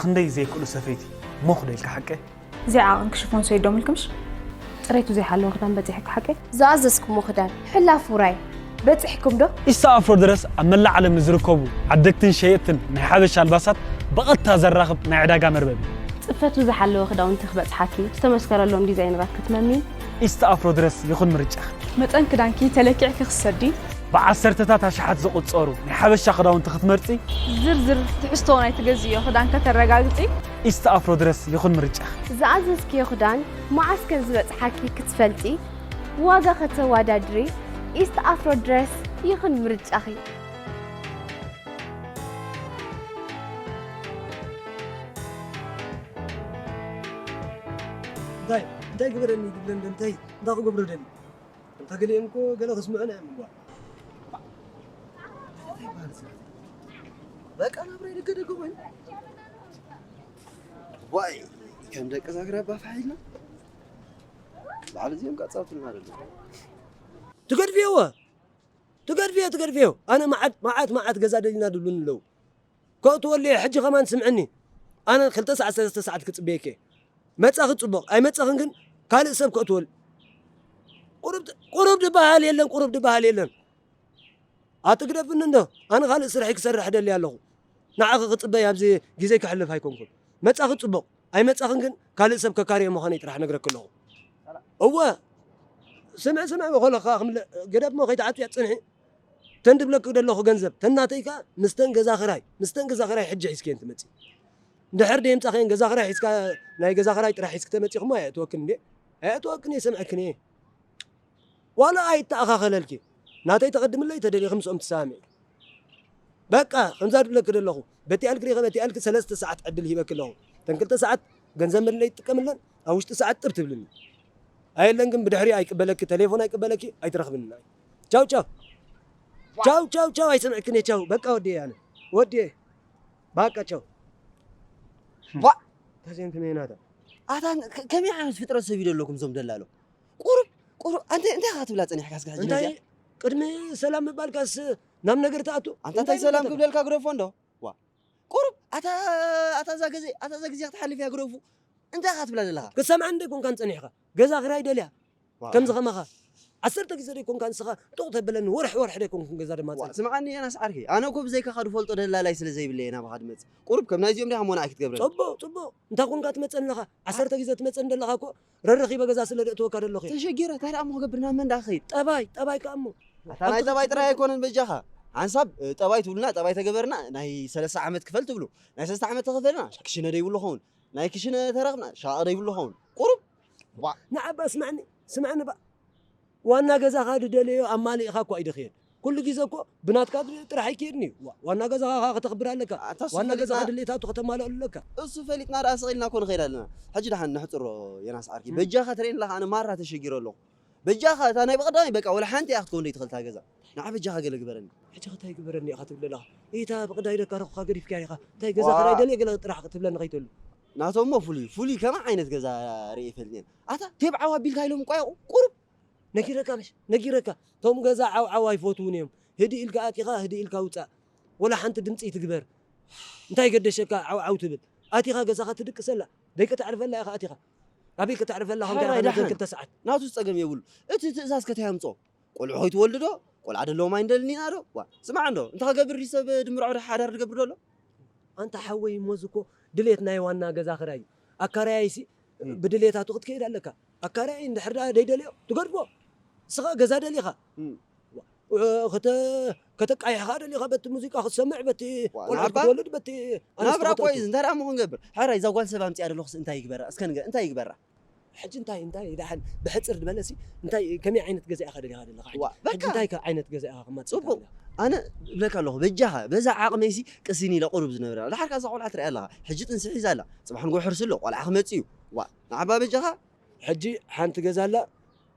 ክንደይ ዘይክእሉ ሰፈይቲ ሞኽ ዶ ኢልካ ሓቀ? እዚኣ ዓቐን ክሽፎን ሰይዶም ኢልክምሽ? ጽሬቱ ዘይሓለወ ክዳን በጺሕኪ ሓቀ? ዝኣዘዝኩሞ ክዳን ሕላፍ ውራይ በጺሕኩም ዶ? ኢስታ ኣፍሮ ድረስ ኣብ መላእ ዓለም ንዝርከቡ ዓደግትን ሸየጥትን ናይ ሓበሻ ኣልባሳት ብቐጥታ ዘራኽብ ናይ ዕዳጋ መርበብ እዩ። ጽፈቱ ዝሓለወ ክዳውንቲ ክበጽሓኪ ዝተመስከረሎም ዲዛይነራት ክትመሚ ኢስታ ኣፍሮ ድረስ ይኹን ምርጫ። መጠን ክዳንኪ ተለኪዕኪ ክሰዲ ብዓሰርተታት ኣሽሓት ዝቑጸሩ ናይ ሓበሻ ክዳውንቲ ክትመርጺ ዝርዝር ትሕዝቶ ናይ ትገዝዮ ክዳን ከተረጋግጺ ኢስታ ኣፍሮ ድረስ ይኹን ምርጫ። ዝኣዘዝክዮ ክዳን መዓስ ከም ዝበጽሓኪ ክትፈልጢ፣ ዋጋ ከተወዳድሪ፣ ኢስት ኣፍሮ ድረስ ይኹን ምርጫኺ። እንታይ እንታይ ግበረኒ ይብለን ዶ እንታይ እንታይ ክገብሮ ደሊ? እንተ ገሊኦም እኮ ገለ ክስምዑና እዮም እምባ። በቃ ናብራ ይደገደገ ኮይኑ ዋይ ከም ደቂ ዛግራ ባፋ ኢልና ባዕሉ እዚኦም ቀጻውትና አይደለም ትገድፍዎ ትገድፍዮ ትገድፍዮ ኣነ መዓት መዓት መዓት ገዛ ደሊና ድብሉን ኣለዉ ከእትወሉ እየ ሕጂ ከማን ስምዕኒ ኣነ ክልተ ሰዓት ሰለስተ ሰዓት ክጽበየከ መጻኺ ጽቡቕ ኣይመጻኽን ግን ካልእ ሰብ ከእትወሉ ቁሩብ ድበሃል የለን ቁሩብ ድበሃል የለን ኣትግደፍኒ እንዶ ኣነ ካልእ ስርሒ ክሰርሕ ደሊ ኣለኹ ንዓኺ ክጽበይ ኣብዚ ግዜ ከሕልፍ ኣይኮንኩን መጻኺ ጽቡቕ ኣይመጻኽን ግን ካልእ ሰብ ከካርየ ምዃነይ ጥራሕ ነግረኪ ኣለኹ እወ ስምዕ ስምዕ በኾለኻ ገደብ ሞ ከይትዓጽያ ጽንሒ ተን ድብለኪ ደለኹ ገንዘብ ተን ናተይ ከኣ ምስተን ገዛ ክራይ ምስተን ገዛ ክራይ ሕጂ ሒዝክየን ትመጺ እንድሕር ደየምጻኽየን ገዛ ክራይ ሒዝካ ናይ ገዛ ክራይ ጥራሕ ሒዝኪ ተመጺኹሞ ኣየእትወክን እንዴ ኣየእትወክን እየ ሰምዐክን እየ ዋላ ኣይተኣኻኸለልኪ ናተይ ተቐድምለይ ተደሊኺ ምስኦም ትሰማምዒ በቃ ከምዛ ድብለኪ ደለኹ በቲኣልኪ ሪኸ በቲኣልኪ ሰለስተ ሰዓት ዕድል ሂበኪ ኣለኹ ተን ክልተ ሰዓት ገንዘብ መድለይ ትጥቀምለን ኣብ ውሽጢ ሰዓት ጥብ ትብልኒ ኣየለን ግን ብድሕሪ ኣይቅበለኪ ቴሌፎን ኣይቅበለኪ ኣይትረኽብኒ ቻው ቻው ቻው ቻው ቻው ኣይሰምዕክን ቻው በቃ ወዲ ኣነ ወዲ በቃ ቻው ዋ ተዜን ከመይ ናታ ኣታ ከመይ ዓይነት ፍጥረት ሰብ ይደለኩም ዞም ደላሎ ቁሩብ ቁሩብ ኣንተ እንታይ ኢኻ ትብላ ጸኒሕካ እስከ ሕጂ እንታይ ነዚኣ? ቅድሚ ሰላም ምባልካስ ናብ ነገር ትኣቱ ኣንታ እንታይ ሰላም ክብለልካ ግደፎ እንዶ ዋ ቁሩብ ኣታ ኣታ እዛ ግዜ ኣታ እዛ ግዜ ክትሓልፍ እያ ግደፉ እንታይ ኢኻ ትብላ ዘለኻ ክሰምዓኒ ዶ ኣይኮንካን ጸኒሕካ ገዛ ክራይ ደልያ ከምዚ ከማኻ ዓሰርተ ግዜ ዶ ኣይኮንካ ንስኻ ጡቕ ተብለኒ ወርሒ ወርሒ ዶ ኣይኮንኩን ገዛ ድማ ዋ፣ ጸኒሕ ስምዓኒ የናስ ዓርከይ ኣነ እኮ ብዘይካኻ ዝፈልጦ ደላላይ ስለ ዘይብለየ ናባኻ ድመጽእ ቁሩብ ከም ናይዚኦም ዲኻ ሞና ኣይክትገብረኒ ጽቡቕ ጽቡቕ እንታይ ኮንካ ትመጸኒ ኣለኻ ዓሰርተ ግዜ ትመጸኒ ዘለኻ እኮ ረረኺበ ገዛ ስለ ደእትወካ ደለኹ እየ። ተሸጊረ እንታይ ደኣ እሞ ክገብር ናብ መን ደኣ ክኸይድ? ጠባይ ጠባይ ከኣ እሞ። ኣታ ናይ ጠባይ ጥራይ ኣይኮነን በጃኻ። ሓንሳብ እ፣ ጠባይ ትብሉና ጠባይ ተገበርና ናይ ሰለስተ ዓመት ክፈል ትብሉ። ናይ ሰለስተ ዓመት ተኸፈልና ክሽነ ደይብሉ ኸውን። ናይ ክሽነ ተረኽብና ሻቕ ደይብሉ ኸውን። ቁሩብ ዋ ንዓባ ስማዕኒ ስማዕኒ ባ ዋና ገዛኻ ድደለዮ ኣማሊእኻ እኳ እዩ ድኽየድ። ኩሉ ግዜ እኮ ብናትካ ጥራሕ ኣይክየድን እዩ። ዋ- ዋና ገዛኻ ከተኽብር ኣለካ። ኣታ እሱ ዋና ፈሊጥና- ገዛኻ ድሌታቱ ከተማልኣሉ ኣለካ። እሱ ፈሊጥና ደኣ ስቕ ኢልና እኮ ንኸይድ ኣለና። ሕጂ ደሓን ነሕፅሮ የናስ ዓርኪ። በጃኻ ትርእየኒ ኣለኻ ኣነ ማራ ተሸጊረ ኣለኹ። በጃኻ እታ ናይ ብቐዳማይ በቃ ወላ ሓንቲ እያ ክትከውን ዘይትኽእል እታ ገዛ። ንዓ በጃኻ ገለ ግበረኒ። ሕጂ እንታይ ግበረኒ ኢኻ ትብል ኣለኻ? ኢታ ብቕዳይ ደካ ረኹኻ ገዲፍካ ኢኻ። እንታይ ገዛ ዋ- ክራይ ደልየ ገለ ጥራሕ ክትብለኒ ከይትህሉ። ናቶም እሞ ፍሉይ ፍሉይ ከመይ ዓይነት ገዛ ርእየ ይፈልጥን። ኣታ ቴብ ዓው ኣቢልካ ኢሎም እኳ ቁሩብ ነጊረካ ምሽ ነጊረካ ቶም ገዛ ዓውዓው ኣይፈትውን እዮም ህዲ ኢልካ ኣቲኻ ህዲ ኢልካ ውፃእ ወላ ሓንቲ ድምፂ ይትግበር እንታይ ገደሸካ ዓውዓው ትብል ኣቲኻ ገዛኻ ትድቅሰላ ደይ ከተዕርፈላ ኢኻ ኣቲኻ ኣበይ ከተዕርፈላ ከምታ ሓራይ ኢኻ ዳሓን። ክልተ ሰዓት ናቱ ፀገም የብሉ እቲ ትእዛዝ ከታይ ኣምፆ ቆልዑ ከይትወልዱ ዶ ቆልዓ ደለዎም ኣይንደልን ኢና ዶ ዋ ስማዕ እንዶ እንታይ ክገብር ድዩ ሰብ ድምርዖ ዶ ሓዳር ዝገብር ደሎ ኣንታ ሓወይ እሞ እዚ እኮ ድሌት ናይ ዋና ገዛ ክራይ እዩ ኣካራያይሲ ብድሌታቱ ክትከይድ ኣለካ ኣካራያይ እንድሕር ደኣ ደይደልዮ ትገድፎ ንስኻ ገዛ ደሊኻ ከተቃይሕኻ ደሊኻ በቲ ሙዚቃ ክትሰምዕ በቲ ቆልዑ ክትወልድ በቲ ናብራ ቆይ እንታይ ደኣ ሞ ክንገብር ሕራይ እዛ ጓል ሰብ ኣምፅኣ ደለኹስ እንታይ ይግበራ እስከ እንታይ ይግበራ ሕጂ እንታይ እንታይ ደሓን ብሕፅር ዝበለሲ እንታይ ከመይ ዓይነት ገዛ ኢኻ ደሊኻ ዘለኻ ሕጂ እንታይ ከ ዓይነት ገዛ ኢኻ ክማፅእ ጽቡቅ ኣነ እብለካ ኣለኹ በጃኻ በዛ ዓቕመይሲ ቅሲን ኢለ ቁሩብ ዝነብረ ደሓርካ እዛ ቆልዓ ትሪኣ ኣለኻ ሕጂ ጥንሲ ሒዛ ኣላ ጽባሕ ንጎ ሕርሲ ኣሎ ቆልዓ ክመጽእ እዩ ዋ ንዓባ በጃኻ ሕጂ ሓንቲ ገዛ ኣላ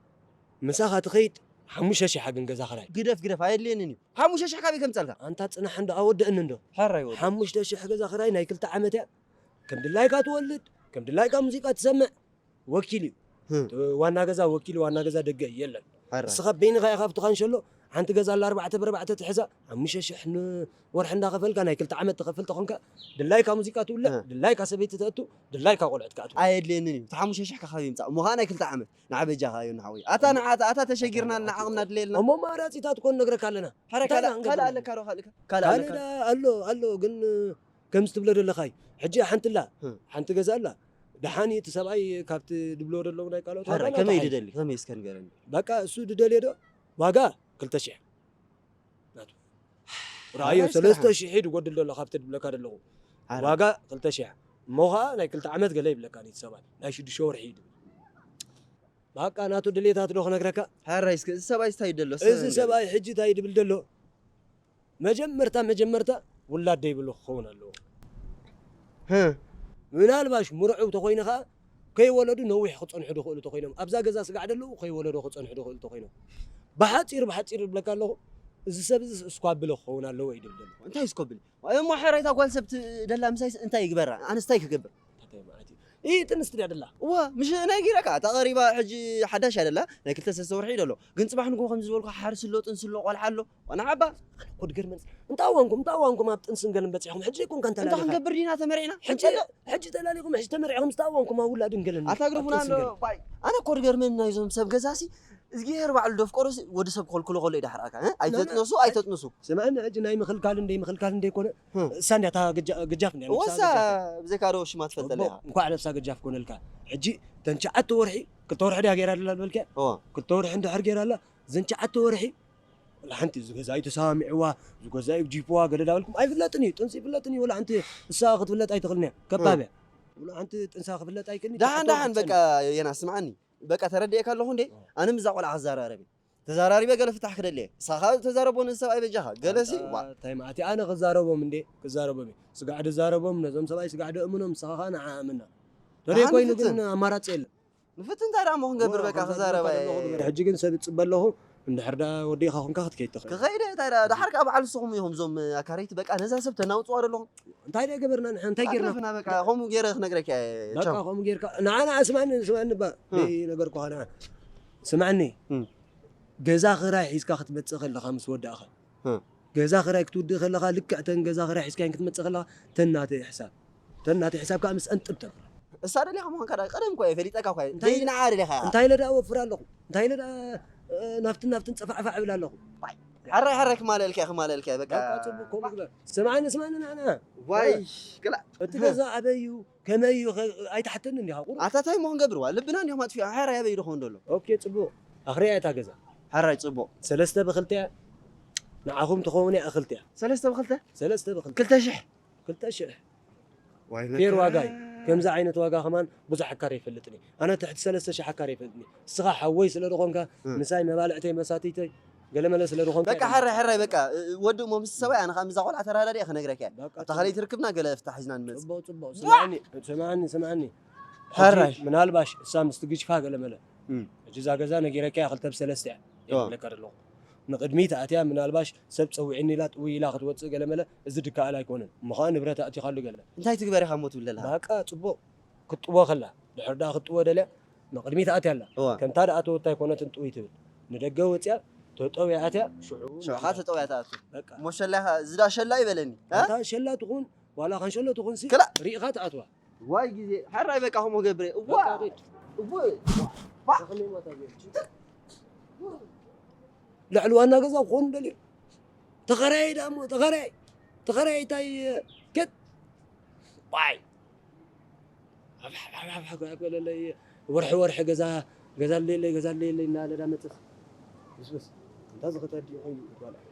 ምሳኻ ትኸይድ ሓሙሽተ ሺሕ ግን ገዛ ክራይ ግደፍ ግደፍ ኣየድልየንን እዩ ሓሙሽተ ሺሕ ካበይ ከምፀልካ ኣንታ ፅናሕ እንዶ ኣወደእኒ እንዶ ሕራይ ወደ ሓሙሽተ ሺሕ ገዛ ክራይ ናይ ክልተ ዓመት እያ ከም ድላይካ ትወልድ ከም ድላይካ ሙዚቃ ትሰምዕ ወኪል እዩ ዋና ገዛ ወኪል ዋና ገዛ ደገ የለን እስኻ በይንኻ ኢኻ ኣብቲ ካንሸሎ ሓንቲ ገዛ ኣላ ኣርባዕተ ብኣርባዕተ ትሕዛ፣ ሓሙሽተ ሽሕ ንወርሒ እንዳኸፈልካ ናይ ክልተ ዓመት ትኸፍል ተኾንካ፣ ድላይካ ሙዚቃ ትውልዕ፣ እ። ድላይካ ሰበይቲ ተእቱ፣ ድላይካ ቆልዑት ከኣቱ። ኣየድልየንን እዩ። እቲ ሓሙሽተ ሽሕ ካኻብ ይምጻእ። እሞ ኸኣ ናይ ክልተ ዓመት። ንዓ በጃኻ እዩ ንሓወይ። ኣታ ንዓ፣ ኣታ፣ ኣታ ተሸጊርና፣ ንዓቕምና ድለየልና። እሞ ኣማራጺታት ኮን ነግረካ ኣለና። ሓረ እንታይ ካልእ፣ ኢና ካልእ ክንገብር? ኣለካ ዶ ካልእ? ካልእ ካልእ ኣለካ? ዳ-፣ ኣሎ፣ ኣሎ፣ ግን ከምዚ ትብሎ ዘለኻ እዩ። ሕጂ ሓንቲ ኣላ፣ እ። ሓንቲ ገዛ ኣላ። ደሓን እዩ እቲ ሰብኣይ ካብቲ ድብሎ ዘለዉ ናይ ካልኦት ሓረ ዋጋ ከመይ ናውታ ድደሊ? ከመይ እስከ ንገረኒ። በቃ እሱ ድደልዮ ዶ? ዋጋ ክልተ ሽሕ ናቱ። ረኣዮ፣ ሓራይ ሰለስተ ሽሕ እዩ ድጎድል ዘሎ ካብቲ ድብለካ ዘለኹ። ሓራይ። ዋጋ ክልተ ሽሕ። እሞ ኸኣ ናይ ክልተ ዓመት ገለ ይብለካ ነቲ ሰብኣይ። ናይ ሽዱሽተ ወርሒ እዩ ድብል። በቃ ናቱ ድሌታት ዶ ክነግረካ? ሓራይ እስከ እዚ ሰብኣይ እንታይ ይደሎ? እዚ ሰብኣይ ሕጂ እንታይ ድብል ደሎ? መጀመርታ፣ መጀመርታ ውላድ ደይብሉ ክኸውን ኣለዎ። ህ። ምናልባሽ ምርዑው ተኾይኑ ኸኣ ከይወለዱ ነዊሕ ክጸንሑ ድኽእሉ ተኾይኖም፣ ኣብዛ ገዛ ስጋዕ ደለዉ ከይወለዶ ክጸንሑ ድኽእሉ ተኾይኖም፣ ብሓጺሩ፣ ብሓጺሩ እብለካ ኣለኹ፣ እዚ ሰብ እዚ እስኳብል ክኸውን ኣለዎ እዩ ድብል ዘሎ። እንታይ እስኮብል? እሞ ሕራይ እታ ጓል ሰብ ትደላ ምሳይስ እንታይ ይግበራ? ኣነስ እንታይ ክገብር? እንታይ ማለት እዩ? ይህ ጥንስቲ ድያ ደላ? እዋ፣ ምሽ ነጊረካ፣ እታ ቀሪባ ሕጂ ሓዳሽ እያ ደላ፣ ናይ ክልተ ሰለስተ ወርሒ እዩ ደሎ። ግን ጽባሕ ንግሆ ከምዚ ዝበልኩ ሓርሲ ኣሎ፣ ጥንሲ ኣሎ፣ ቆልዓ ኣሎ። ዋና ዓባ። ኣነ እኮ ድገርመን። እንታይ ዋንኩም፣ እንታይ ዋንኩም ኣብ ጥንስን ገልን በጺሕኩም? ሕጂ ዘይኮንካ እንታይ እንተላሊኻ? ክንገብር ዲና ተመሪዕና? ሕጂ፣ ሕጂ ተላሊኹም፣ ሕጂ ተመሪዕኹም፣ እንታይ ዋንኩም ኣብ ውላድን ገልን ኣታ ግርፉና ኣብ ጥንስን ኣሎ። ገልን? ባይ፣ ኣነ እኮ ድገርመን ናይዞም ሰብ ገዛሲ፣ እዝጊሄር ባዕሉ ደፍቀሮሲ ወዲ ሰብ ክኸልክሎ ከሎ እዩ ዳሕር ኣካ፣ እ? ኣይተጥነሱ፣ ኣይተጥነሱ። ስምዕኒ፣ ሕጂ ናይ ምኽልካልን ደይ ምኽልካልን ደይኮነ፣ ህ። እሳ እንድያ እታ ግጃ-፣ ግጃፍ እንድያ፣ ነብሳ ወሳ ግጃፍ። ብዘይካ ዶ ሽማ ትፈልጠላ እቦ፣ ኢኻ? እንኳዕ ነብሳ ግጃፍ ኮነልካ። ሕጂ ተን ትሽዓተ ወርሒ፣ ክልተ ወርሒ ድያ ገይራ ደላ ዝበልክያ? እዋ። ክልተ ወርሒ እንድሕር ገይራ ኣላ፣ ዘን ትሽዓተ ወርሒ፣ ወላ ሓንቲ እዚ ገዛኢ ተሰማሚዕዋ፣ እዚ ገዛኢ ጂፕዋ ገለ ዳበልኩም ኣይፍለጥን እዩ። ጥንሲ ይፍለጥን እዩ። ወላ ሓንቲ እሳ ክትፍለጥ ኣይትኽእልን እያ። ከባብ እያ። ወላ ሓንቲ ጥንሳ ክፍለጥ ኣይክእልን እዩ። ደሓን፣ ትሽዓተ ወርሒ ደሓን፣ በቃ ትጸንሕ። የና ስምዓኒ። በቃ ተረዲኤካ ኣለኹ እንዴ? እዋ። ኣነ ምስዛ ቆልዓ ክዘራረብ እየ። ተዘራሪበ ገለ ፍታሕ ክደሊ እየ። ንስኻ ተዛረቦ ነዚ ሰብኣይ በጃኻ። ገለሲ፣ ኣንታ ዋ። እንታይ ማለት እዩ? ኣነ ክዛረቦም እንዴ? ክዛረቦም እየ። ስጋዕ ድዛረቦም፣ ነዞም ሰብኣይ ስጋዕ ደእምኖም፣ ንስኻ ኸኣ ንዓ ኣምና። ተደይ ደሓን ኮይኑ ንፍትን። ግን ኣማራጺ የለን። ንፍትን እንታይ ደኣ እሞ ክንገብር እሞ በቃ ከምዛ ክዛረባ ዝበልካ እየ። ዘለኹ ግበር። ሕጂ ግን ሰብ እጽበ ኣለኹ፣ እንድሕር ደኣ ወዲእኻ ኹንካ ክትከይድ ትኽእል። ክኸይድ እየ፣ እንታይ ደኣ፣ ደሓር ከኣ በዓል ንስኹም ኢኹም እዞም ኣካረይቲ በቃ ነዛ ሰብ ተናውጽዋ ዘለኹም። እንታይ ደኣ ገበርና ንሕና? እንታይ ጌርና? ኣትረፍና በቃ፣ ከምኡ ጌረ ክነግረካ እየ፣ በቃ ቻው። ከምኡ ጌርካ፣ ንዓ፣ ንዓ፣ ስማዕኒ፣ ስማዕኒ እባ፣ እ። ደይ ነገርኩኻ ንዓ። ስማዕኒ፣ እ። ገዛ ክራይ ሒዝካ ክትመጽእ ከለኻ ምስ ወዳእኻ፣ እ። ገዛ ክራይ ክትውድእ ከለኻ፣ ልክዕ ተን ገዛ ክራይ ሒዝካየን ክትመጽእ ከለኻ፣ ተን ናተይ ሕሳብ፣ ተን ናተይ ሕሳብ ከኣ ምስአን ጥብ ተብል። እሳ ደሊኻ ምዃንካ ደኣ ቀደም እኮ እየ ፈሊጠካ እኮ እየ። እንታይ ደይ ኢለ፣ ንዓ ደሊኻ ኢኻ። እንታይ ኢለ ደኣ እወፍር ኣለኹ? እንታይ ኢለ ደኣ፣ እ፣ ናብትን ናብትን ጸፋዕፋዕ እብል ኣለኹ? ዋይ፣ ሓራይ ሓራይ ክማለልካ እየ፣ ክማለልካ እየ፣ በቃ። በቃ ጽቡቅ ከምኡ ግበር። ስምዓኒ፣ ስምዓኒ ንዓና። ዋይ፣ እ፣ ክላ-፣ እቲ ገዛ ኣበይ እዩ? ከመይ እዩ? ከ-፣ ኣይትሓተኒ እንዲኻ ቁሩብ። ኣታ እንታይ እሞ ክንገብር ዋ? ልብና እንዲኹም ኣጥፊኡ። ሓራይ ኣበይ ይኸውን ዘሎ? ኦኬ፣ ጽቡቕ። ኣኽርያ እታ ገዛ። ሓራይ ጽቡቕ። ሰለስተ ብኽልተ እያ። ንዓኹም ትኸውን እያ፣ እኽልቲ እያ። ሰለስተ ብኽልተ? ሰለስተ ብኽልተ። ክልተ ሽሕ? ክልተ ሽሕ። ዋይ ፌር መከራ። ዋጋ እዩ። ከምዚ ዓይነት ዋጋ ከማን ብዙሕ ኣካሪ ኣይፈልጥን እየ። ኣነ ትሕቲ ሰለስተ ሽሕ ኣካሪ ኣይፈልጥን እየ። ንስኻ ሓወይ ስለ ዝኾንካ፣ እ። ምሳይ መባልዕተይ መሳትይተይ ገለመለ ስለ ዝኾንካ በቃ እየ። ሓራይ፣ ሓራይ በቃ፣ እ፣ ወዲ እሞ ምስ ሰብኣይ ኣነ ኸኣ ምስዛ ቆልዓ ተረዳዲኣ ክነግረካ እየ። በቃ ኣብታ ካልኣይቲ ርክብና ገለ ፍታሕ ሒዝና ንመጽእ። ጽቡቕ፣ ጽቡቕ። ስምዓኒ፣ ስምዓኒ፣ ስምዓኒ። ሕጂ ሓራይ። ምናልባሽ እሳ ምስቲ ግጅፋ ገለመለ። እም። ሕጂ እዛ ገዛ ነጊረካ እያ፣ ክልተ ብሰለስተ እያ። እዋ። ይብለካ ዘለኹ። ንቕድሚት ኣትያ ምናልባሽ ሰብ ጸዊዕኒ ኢላ ጥውይ ኢላ ክትወጽእ ገለመለ፣ እዚ ድከኣል ኣይኮነን። እሞ ኸኣ ንብረት ኣእቲኻሉ ገለ። እንታይ ትግበር ኢኻ እሞ ትብል ዘለኻ? በቃ ጽቡቕ። ክትጥዎ ከላ፣ ድሕሪ ደኣ ክትጥዎ ደልያ፣ ንቕድሚት ኣትያ ኣላ። እዋ። ከምታ ደኣ ተወታ ኣይኮነትን ጥውይ ትብል። ንደገ ወጽያ፣ ተጠውያ ኣትያ፣ ሽዑ ሽዑ ኸኣ ተጠውያ ትኣቱ። በቃ። እሞ ሸላ ኢኻ፣ እዚ ደኣ ሸላ ይበለኒ፣ እ? ኣንታ ሸላ ትኹን፣ ዋላ ካንሸሎ ትኹንሲ፣ ክላ- ርኢኻ ትኣትዋ። ዋይ ግዜ፣ ሓራይ በቃ ከምኡ ገብረ። እዋ! በቃ ኪድ። እዎ! ባ! ተኽሊ ማታ ጌርች። ልዕሊ ዋና ገዛ ክኾኑ ደልዩ። ተኸራይ ደኣ እሞ፣ ተኸራይ። ተኸራይ እንታይ፣ ከት-፣ ዋይ! ሓፍ፣ ሓፍ፣ ሓፍ፣ ሓፍ፣ ሓፍ በለለይ። ወርሒ፣ ወርሒ ገዛ፣ ገዛ ኣለየለይ፣ ገዛ ኣለየለይ እናበለ ዳ መጽእ። ብስብስ። እንታይ ዝኸተል ድዩ ኮይኑ ይባላል።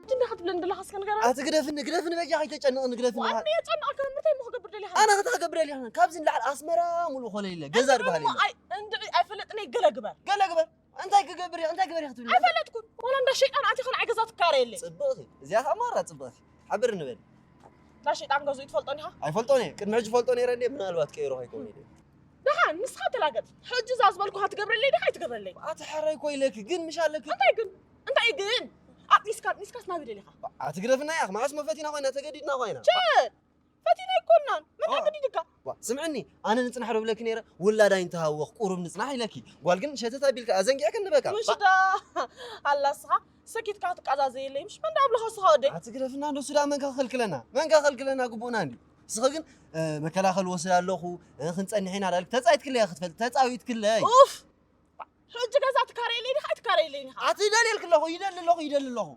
እንዲኻ ትብለኒ ዘለኻ እስከ ንገረኒ። ኣቲ ግደፍኒ፣ ግደፍኒ በጃ ከይተጨንቕኒ፣ ግደፍኒ። ዋኒ የጨንቐካ ምርታይ እሞ ክገብር ደሊኻ? ኣነ እንታይ ክገብር ደሊኻ? ካብዚ ንላዕሊ ኣስመራ ሙሉእ ኮነ የለ። ገዛ እንድዒ ድበሃል እሞ የለ። ኣይ-፣ እንድዒ ኣይፈለጥን እየ፣ ገለ ግበር። ገለ ግበር? እንታይ ክገብር እየ? እንታይ ግበር እየ ክትብልኒ? ኣይፈለጥኩን። ዋላ እንዳ ሸይጣን ኣቲኻ ንዓይ ገዛ ትካረ የለ። ጽብቕቲ። እዚኣ ኸኣ ማራ ጽብቕቲ። ሓብር ንበል። እንዳ ሸይጣን ገዝኡ ትፈልጦ ዲኻ? ኣይፈልጦን እየ። ቅድሚ ሕጂ ፈልጦ ነይረ እንዴ፣ ምናልባት ቀይሮ ከይከውን ኢለ። ደሓን ንስኻ ተላገጽ። ሕጂ እዛ ዝበልኩኻ ትገብረለይ ዲኻ ኣይትገብረለይ? ኣቲ ሓራይ እኮ ኢለኪ፣ ግን ምሽ ኣለኪ። እንታይ ግን? እንታይ ግን? ኣጥኒስካ ኣጥኒስካስ ናበይ ደሊኻ? ኣቲ ግደፍና ያኽ፣ መዓስ መፈቲና ኮይና፣ ተገዲድና ኮይና። ቸ! ፈቲና ኣይኮናን። መን ኦ። ኣገዲድካ? ዋ፣ ስምዕኒ፣ ኣነ ንጽናሕ ዶ ብለኪ ነይረ? ውላድ ኣይንተሃወኽ፣ ቁሩብ ንጽናሕ ኢለኪ። ጓል ግን ሸተት ኣቢልካ ኣዘንጊዕክኒ በቃ። ምሽ ባ- ዳ ኣላ እስኻ ሰኪትካ ትቃዛዘየለይ። ምሽ መን ዳ ኣብለኻ እስኻ ወደይ? ኣቲ ግደፍና፣ ንሱ ዳ መን ከኽልክለና? መን ከኽልክለና? ግቡእና እንዲ። እስኺ ግን፣ እ፣ መከላኸሊ ወስድ ኣለኹ፣ እ፣ ክንጸንሕ ኢና ዳልክ ተጻዊትክለይ ክትፈልጥ፣ ተጻዊትክለይ። ኡፍ! ሕጂ ገዛ ትካረየለይ ዲኻ ኣይትካረየለይ ዲኻ? ኣቲ ይደልየልክ ኣለኹ፣ ይደሊ ኣለኹ፣ ይደሊ ኣለኹ።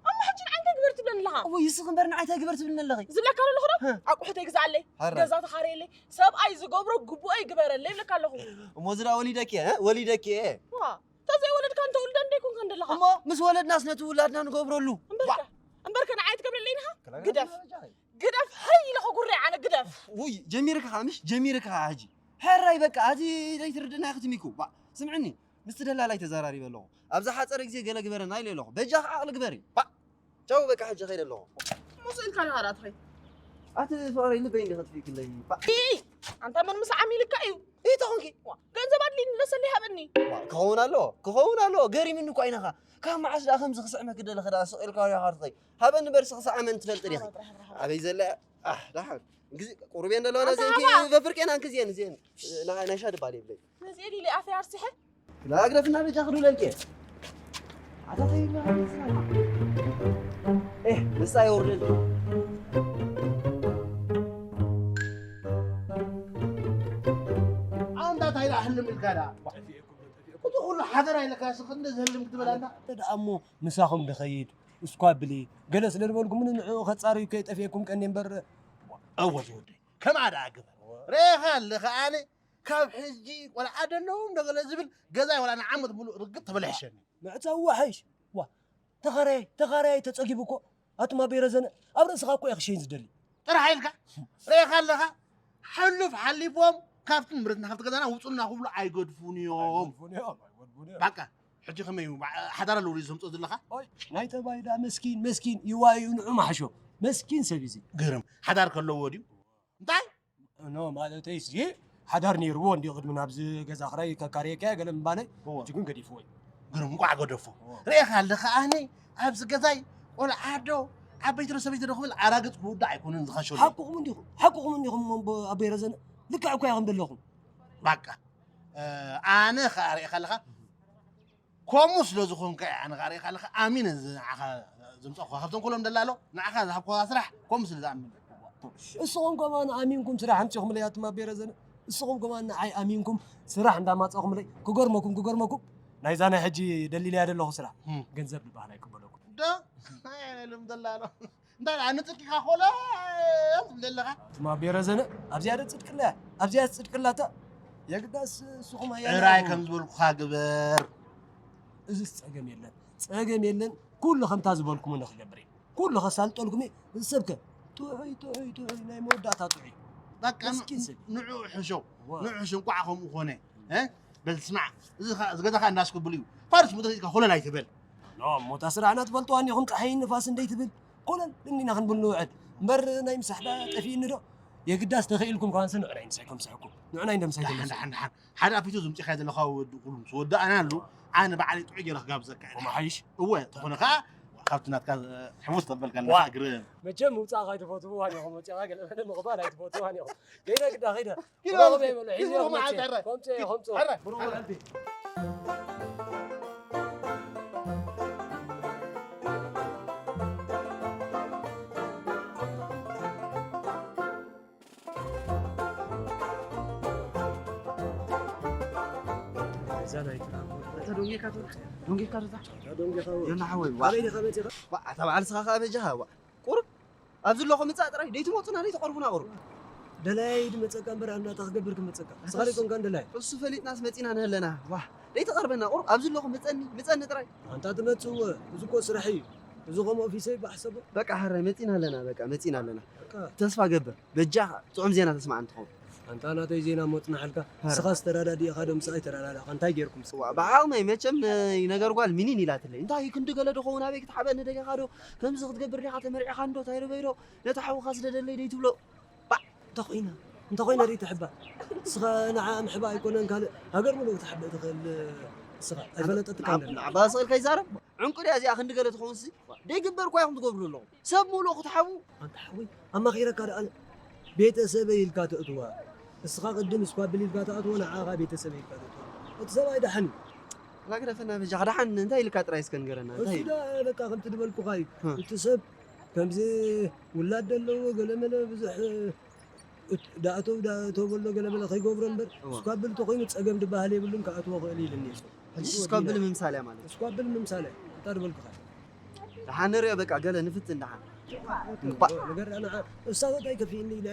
እሞ ሕጂ ንዓይ እንታይ ግበር ትብለኒ ኣለኻ? እወ፣ ይስኽ እምበር ንዓይ እንታይ ግበር ትብልኒ ኣለኺ? ዝብለካ ዘለኹ ዶ? ህ። ኣቑሑተይ ግዛኣለይ፣ ሃራ። ገዛ ተኻረየለይ፣ ሰብኣይ ዝገብሮ ግቡኦ ይግበረለይ ይብለካ ኣለኹ። እሞ ዝዳ ወሊደኪ እየ፣ እ? ወሊደኪ እየ። ዋ፣ ተዘይወለድካ እንተውልደ እንደ ይኮንካ እንደለኻ። እሞ ምስ ወለድናስ ነቲ ውላድና ንገብረሉ። እምበርከ፣ ዋ። እምበርከ ንዓይ ትገብረለይ ኢኻ? ክላገና ግደፍ። ጃይ። ግደፍ፣ ሃይ ኢለ ከጉርያ ኣነ ግደፍ። ውይ፣ ጀሚርካ ምሽ፣ ጀሚርካ ሕጂ። ሕራይ በቃ፣ ኣቲ ዘይትርድና ክትሚኩ። ባ፣ ስምዕኒ፣ ምስቲ ደላላይ ተዘራሪበ ኣለኹ። ኣብዛ ሓጸረ ግዜ ገለ ግበረና ኢለ ኣለኹ። በጃኻ ዓቕሊ ግበሪ። ባ፣ ቻው በቃ፣ ሕጂ ከይደ ኣለኹ። ሙስ ኢልካ ዲኻ ዳትኸይ? ኣቲ ፍቕረይ ልበይ እንዲ ከጥፊእክለይ። ባ፣ ኢ፣ ኣንታ መን ምስ ዓሚልካ እዩ? ኢተ ኾንኪ? ዋ፣ ገንዘብ ኣድልይኒ ለሰሊ ሃበኒ። ዋ፣ ክኸውን ኣለዎ፣ ክኸውን ኣለዎ። ገሪምኒ እኳ ኢነኻ። ካብ መዓስ ደኣ ከምዚ ክስዕመኪ ደለኺ ደኣ ስቕ ኢልካ ወዲኻ ርኸይ? ሃበኒ በርሲ ክሳዕ ኣመን ትፈልጢ ዲኺ? ሃባ ጥራሕ፣ ሃባ፣ ሃባ። ኣበይ ዘለ? ኣህ፣ ደሓን። ግዜ ቁሩብ እየን ዘለዋ ኣንታ ናዘን ሃባ። በፍርቄን ኣንክዝየን እዚአን። ና-፣ ናይ ሻ ድባል የብለይ። ነዚኤን ኢለ ኣፈይ ኣርሲሐ? ላ ግደፍና በጃ ክድውለልኪ እየ። ኣታ ተይብላ። ኤህ፣ ንሳ የውርደልኪ። ኣንታ ታይ ደኣ ህልም ኢልካ ደኣ? እቲ ኩሉ ሓደራ ኢለካ ስኽ እንደ ዝህልም ክትብል ኣንታ? ኣንተ ደኣ እሞ ምሳኹም ድኸይድ፣ እስኳ ብሊ፣ ገለ ስለ ዝበልኩ ምን ንዕኡ ከጻርዩ ከይጠፍኤኩም ቀኒ እምበር። እወ ዝወደይ፣ ከምኣ ደኣ ግበር። ርኤኻ ኣለኻ ኣነ ካብ ሕጂ ቆልዓ ደለዎም ዶ ገለ ዝብል ገዛይ ዋላ ንዓመት ሙሉእ ርግጥ ተበላሒሸኒ። ምዕጻው ወሓይሽ። ዋ፣ ተኻራያይ፣ ተኻራያይ ተጸጊቡ እኮ። ኣቱም ኣበይ ረዘነ፣ ኣብ ርእስኻ እኮ እየ ክሸይን ዝደሊ። ጥራሕ ኢልካ ርኤኻ ኣለኻ፣ ሕሉፍ ሓሊፎም ካብቲ ንብረትና ካብቲ ገዛና ውጹልና ክብሉ ኣይገድፉን እዮም። ኣይገድፉን እዮም፣ ኣይገድፉን እዮም። በቃ፣ ሕጂ ከመይ እዩ? ባ-፣ ሓዳር ኣለዎ ድዩ ዘምጽኦ ዘለኻ? ኦይ፣ ናይ ተባይ ደኣ መስኪን፣ መስኪን፣ ይዋዩ ንዑ ማሕሾ። መስኪን ሰብ እዩ እዚ። ግርም፣ ሓዳር ከለዎ ድዩ? እንታይ? ኖ፣ ማለተይ እዚ ሓዳር ነይርዎ እንዲ ቅድሚ ናብዚ ገዛ ክራይ ከካርየካ ገለ ምባለይ፣ እዎ። ሕጂ ግን ገዲፍዎ እዩ። ግርም፣ እንቋዕ ገደፎ። እዎ። ርኤኻ ኣለኻ ኣነ ኣብዚ ገዛይ ቆልዓ ዶ ዓበይቲ ዶ ሰበይቲ ዶ ክብል ኣራግጽ ክውዳእ ኣይኮነን ዝኸሸሉ። ሓቅኹም እንዲኹም፣ ሓቅኹም እንዲኹም እሞ ኣቦይ ረዘነ። ልክዕ እኮ ኢኹም ዘለኹም። ባቃ፣ እ፣ ኣነ ኸኣ ርኤኻ ኣለኻ ከምኡ ስለ ዝኾንካ እየ ኣነ ኸኣ ርኤኻ ኣለኻ ኣሚነ እዚ ንዓኻ ዘምጻእኩኻ። ካብቶም ኩሎም ደላሎ ንዓኻ ዝሃብኩኻ ስራሕ ከምኡ ስለ ዝኣምን። እስኹም ከማን ኣሚንኩም ስራሕ ኣምጺኹምለይ ኣቱም ኣቦይ ረዘነ። እስኹም ከማን ንዓይ ኣሚንኩም ስራሕ እንዳማጻኹምለይ። ክገርመኩም፣ ክገርመኩም። ናይዛ ናይ ሕጂ ደሊለያ ዘለኹ ስራሕ። እም። ገንዘብ ዝበሃል ኣይቅበለኩም። ዶ? ኣይ፣ ኣነ ልም ደላሎ። እንታይ ደኣ፣ ንጽድቅኻ ኮሎ ትብል ዘለኻ? ኣቱም ኣቦይ ረዘነ፣ ኣብዚኣ ዶ ጽድቅላ እያ? ኣብዚኣ ጽድቅላታ? የግዳስ እስኹም ኣያና ጥራይ ኢኹም። ከም ዝበልኩኻ ግበር። እዚስ ጸገም የለን። ጸገም የለን። ኩሉ ከምታ ዝበልኩምኒ ክገብር እየ። ኩሉ ከሳልጠልኩም እየ። እዚ ሰብከ ጥዑይ፣ ጥዑይ፣ ጥዑይ፣ ናይ መወዳእታ ጥዑይ። በቃ፣ ምስኪን ሰብ። ንዑ ሕሾ። ዋ። ንዑ ሕሾ፣ እንቋዕ ከምኡ ኮነ። እ? በል ስማዕ፣ እዚ ኸ-፣ እዚ ገዛኻ እንዳስክብል እዩ። ፋርስ ምድሪ ኢልካ ኮለል ኣይትበል። ኖ፣ እሞ እታ ስራሕና ትፈልጥዋ እኒኹም፣ ጸሓይን ንፋስን ደይትብል። ኮለል እንዲና ክንብል ንውዕል። እምበር ናይ ምሳሕ ዳ ጠፊእኒ ዶ? የግዳስ ተኽኢልኩም ከዋንስ ንዕናይ ምሳይ ከምስሐኩም። ንዕናይ እንደ ምሳይ ደሓን፣ ከምስሐኩም። ደሓን፣ ደሓን። ሓደ ኣፊቱ ዝምጽእካ ዘለኻ ወዲ ቁሩብ ምስ ወዳእናሉ፣ ኣነ ባዕለይ ጥዑይ ገይረ ክጋብዘካ እየ። እሞ ሓይሽ? እወ፣ ተኾነ ኸኣ ካብቲ ናትካ፣ እ፣ ሕውስ ተበልካ ዋ። ኣለኻ ግርም። መቸም ምውጻእ ኣይትፈትውዋን ኢኹም፣ መጺኻ ገለ መለ ምቕባል ኣይትፈትውዋን ኢኹም። ከይደ ግዳ፣ ከይደ። ኪሎ ሮቤ በሎ፣ ኪሎ ሒዘ ሮማ መጽእ። ዓንተ፣ ረ። ከምጽእ፣ ከምጽእ። ረ። ብሩኽ መዓልቲ። እዛ ናይትና እታ ዶንጌካ ትወርድ? ዶንጌካ ትወርድ? እታ ዶንጌካ ትወርድ? የና ሓወይ፣ ዋ። ኣበይ ዲኻ መጺኻ? ዋ፣ ኣታ በዓል ስኻ ከኣ በጃኻ፣ ዋ። ቁሩብ ኣብዚ ኣለኹ ምጻእ ጥራይ፣ ደይትመጹና፣ ደይትቐርቡና ቁሩብ። ደላይ ድመጸካ እምበር፣ ኣናታ ክገብር ክመጸካ። ንስኻ ደይኮንካን ደላይ። እሱ ፈሊጥናስ መጺና ንህለና። ዋ፣ ደይትቐርበና ቁሩብ፣ ኣብዚ ኣለኹ ምጸኒ፣ ምጸኒ ጥራይ። ኣንታ ትመጽእ እወ፣ እዚ እኮ ስራሕ እዩ። እዚ ከምኡ ኦፊሰ ይበሓሰቦ። በቃ፣ ሕራይ መጺና ኣለና፣ በቃ፣ መጺና ኣለና። በቃ። ተስፋ ገብር፣ በጃኻ ጥዑም ዜና ተስማዓኒ ትኸውን። ኣንታ ናተይ ዜና ሞጽናሕልካ፣ ኧረ። ንስኻስ ተረዳዲእኻ ዶ ምስኣ ኣይተረዳዳእኻ? እንታይ ጌርኩም? ዋ፣ ብዓቕመይ መቸም፣ እ፣ ነገር ጓል ሚኒን ኢላትለይ። እንታይ ክንዲ ገለ ዶ ኸውን ኣበይ ክትሓበኒ ደሊኻ ዶ? ከምዚ ክትገብር ዲኻ ተመርዒኻ እንዶ? እንታይ ዶ በይ ዶ? ነታ ሓውኻ ስደደለይ ደይትብሎ? ባዕ፣ እንታይ ኮይና? እንተ ኾይነ ርኢ ትሕባእ። እስኻ ንዓ ምሕባእ ኣይኮነን ካልእ ሃገር ሙሉእ ክትሕብእ ትኽእል እስኻ። ኣይፈለጠትካ ንዓ-፣ እንደ ንዓ ባስቕልካ ይዛረብ። ዕንቁ ድያ እዚኣ ክንዲ ገለ ትኸውን ሲ? ደይግበር እኳ ኢኹም ትገብሩ ኣለኹም። ሰብ ሙሉእ ክትሓቡ። ኣንታ ሓወይ፣ ኣማኺረካ ደኣ ኣነ። ቤተሰበይ ኢልካ ተእትዋ። እስኻ ቅድም እስኳብል ኢልካ ተኣትዎ፣ ንዓኻ ቤተሰበይ ኢልካ ተእትዋ። እቲ ሰብኣይ ደሓን እዩ። ኣላ ግደፈና በጃኻ፣ ደሓን እንታይ ኢልካ ጥራይ እስከ ንገረና፣ እንታይ እሱ እዩ? ዳ በቃ ከምቲ ዝበልኩኻ እዩ። እ። እቲ ሰብ ከምዚ ውላድ ዘለዎ ገለመለ ብዙሕ እት-፣ ዳእተው ዳእተው በሎ ገለመለ ከይገብሮ እምበር፣ እዋ። እስኳብል ተኾይኑ ጸገም ድበሃል የብሉን፣ ክኣትዎ ክእል ኢልኒ እሱ። ሕጂ እስኳብል ምምሳል እያ ማለት እዩ። እስኳብል ምምሳል እያ፣ እንታ ድበልኩኻ። ደሓን ንሪኦ በቃ፣ ገለ ንፍትን ደሓን። እባ። ነገር ደኣ ንዓ፣ እሳ እንታይ ከፊእኒ ኢለ፣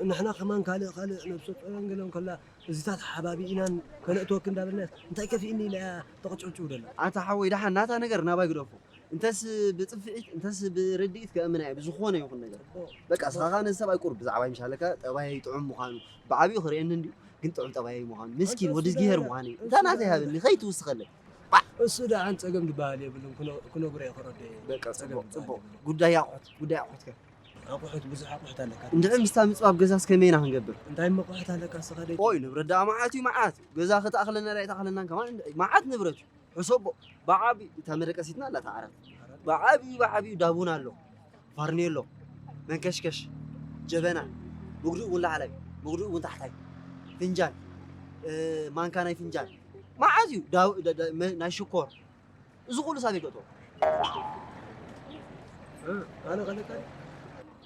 ንሕና ከማን ካልእ ካልእ ነብሰ ጾሮን ገለን ከላ፣ እዚታት ሓባቢእናን ከነእትወክ እንዳበልና፣ እንታይ ከፊእኒ ኢለ እያ ተቕጭውጭው ደላ። ኣታ ሓወይ፣ ደሓን ናታ ነገር ናባይ ግደፎ። እንተስ ብጽፍዒት፣ እንተስ ብርድኢት ከእምና እየ፣ ብዝኾነ ይኹን ነገር። ጽቡቕ። በቃ፣ ጽቡቕ። እስኻ ኸኣ ነዚ ሰብኣይ ቁሩብ ብዛዕባይ ምሽ ኣለካ፣ ጠባየይ ጥዑም ምዃኑ፣ ብዓቢኡ ክርእየኒ እንድዩ፣ ግን ጥዑም ጠባየይ ምዃኑ፣ ምስኪን፣ ኣንተ ወዲ እሱ እዝጊሄር ደኣ፣ ምዃኑ እዩ። እሱ እንታ ናተይ ደኣ፣ ሃበኒ፣ ከይትውስኸለይ። እሱ ደኣ፣ ኣን ጸገም ዝበሃል የብሉን፣ ክነ-፣ ክነግሮ እየ ከረዶ እየ። በቃ፣ ጸገም ጽቡቕ፣ ዝበሃል ጽቡቕ። የብሉን። ጉዳይ ኣቑሑት፣ ጉዳይ ኣቑሑት ከ? ኣቑሑት፣ ብዙሕ ኣቑሑት ኣለካ። እንድዒ ምስታ ምጽባብ ገዛስ ከመይ ኢና ክንገብር? እንታይ እሞ ኣቑሑት ኣለካ፣ እስኻ ደይ-? ኦይ፣ ንብረት ደኣ መዓት እዩ፣ መዓት። ገዛ ክትኣኽለና ደኣ ኣይትኣኽለናን ከማን፣ መዓት ንብረት እዩ። ሕሰቦ፣ ብዓቢ እታ መደቀሲትና ኣላ እታ ዓራት። ብዓቢኡ፣ ብዓቢኡ ዳቡና ኣሎ። ፋርኔሎ፣ መንከሽከሽ፣ ጀበና፣ ብግዲኡ እውን ላዕላይ፣ ብግዲኡ እውን ታሕታይ። ፍንጃል፣ እ፣ ማንካ ናይ ፍንጃል። መዓት እዩ። ዳ-፣ ዳ-፣ ዳ-፣ መ-፣ ናይ ሽኮር። እዚ ኩሉ ሳብ ይገጥዎ። እ፣ ኣነ ከለካ ድዩ?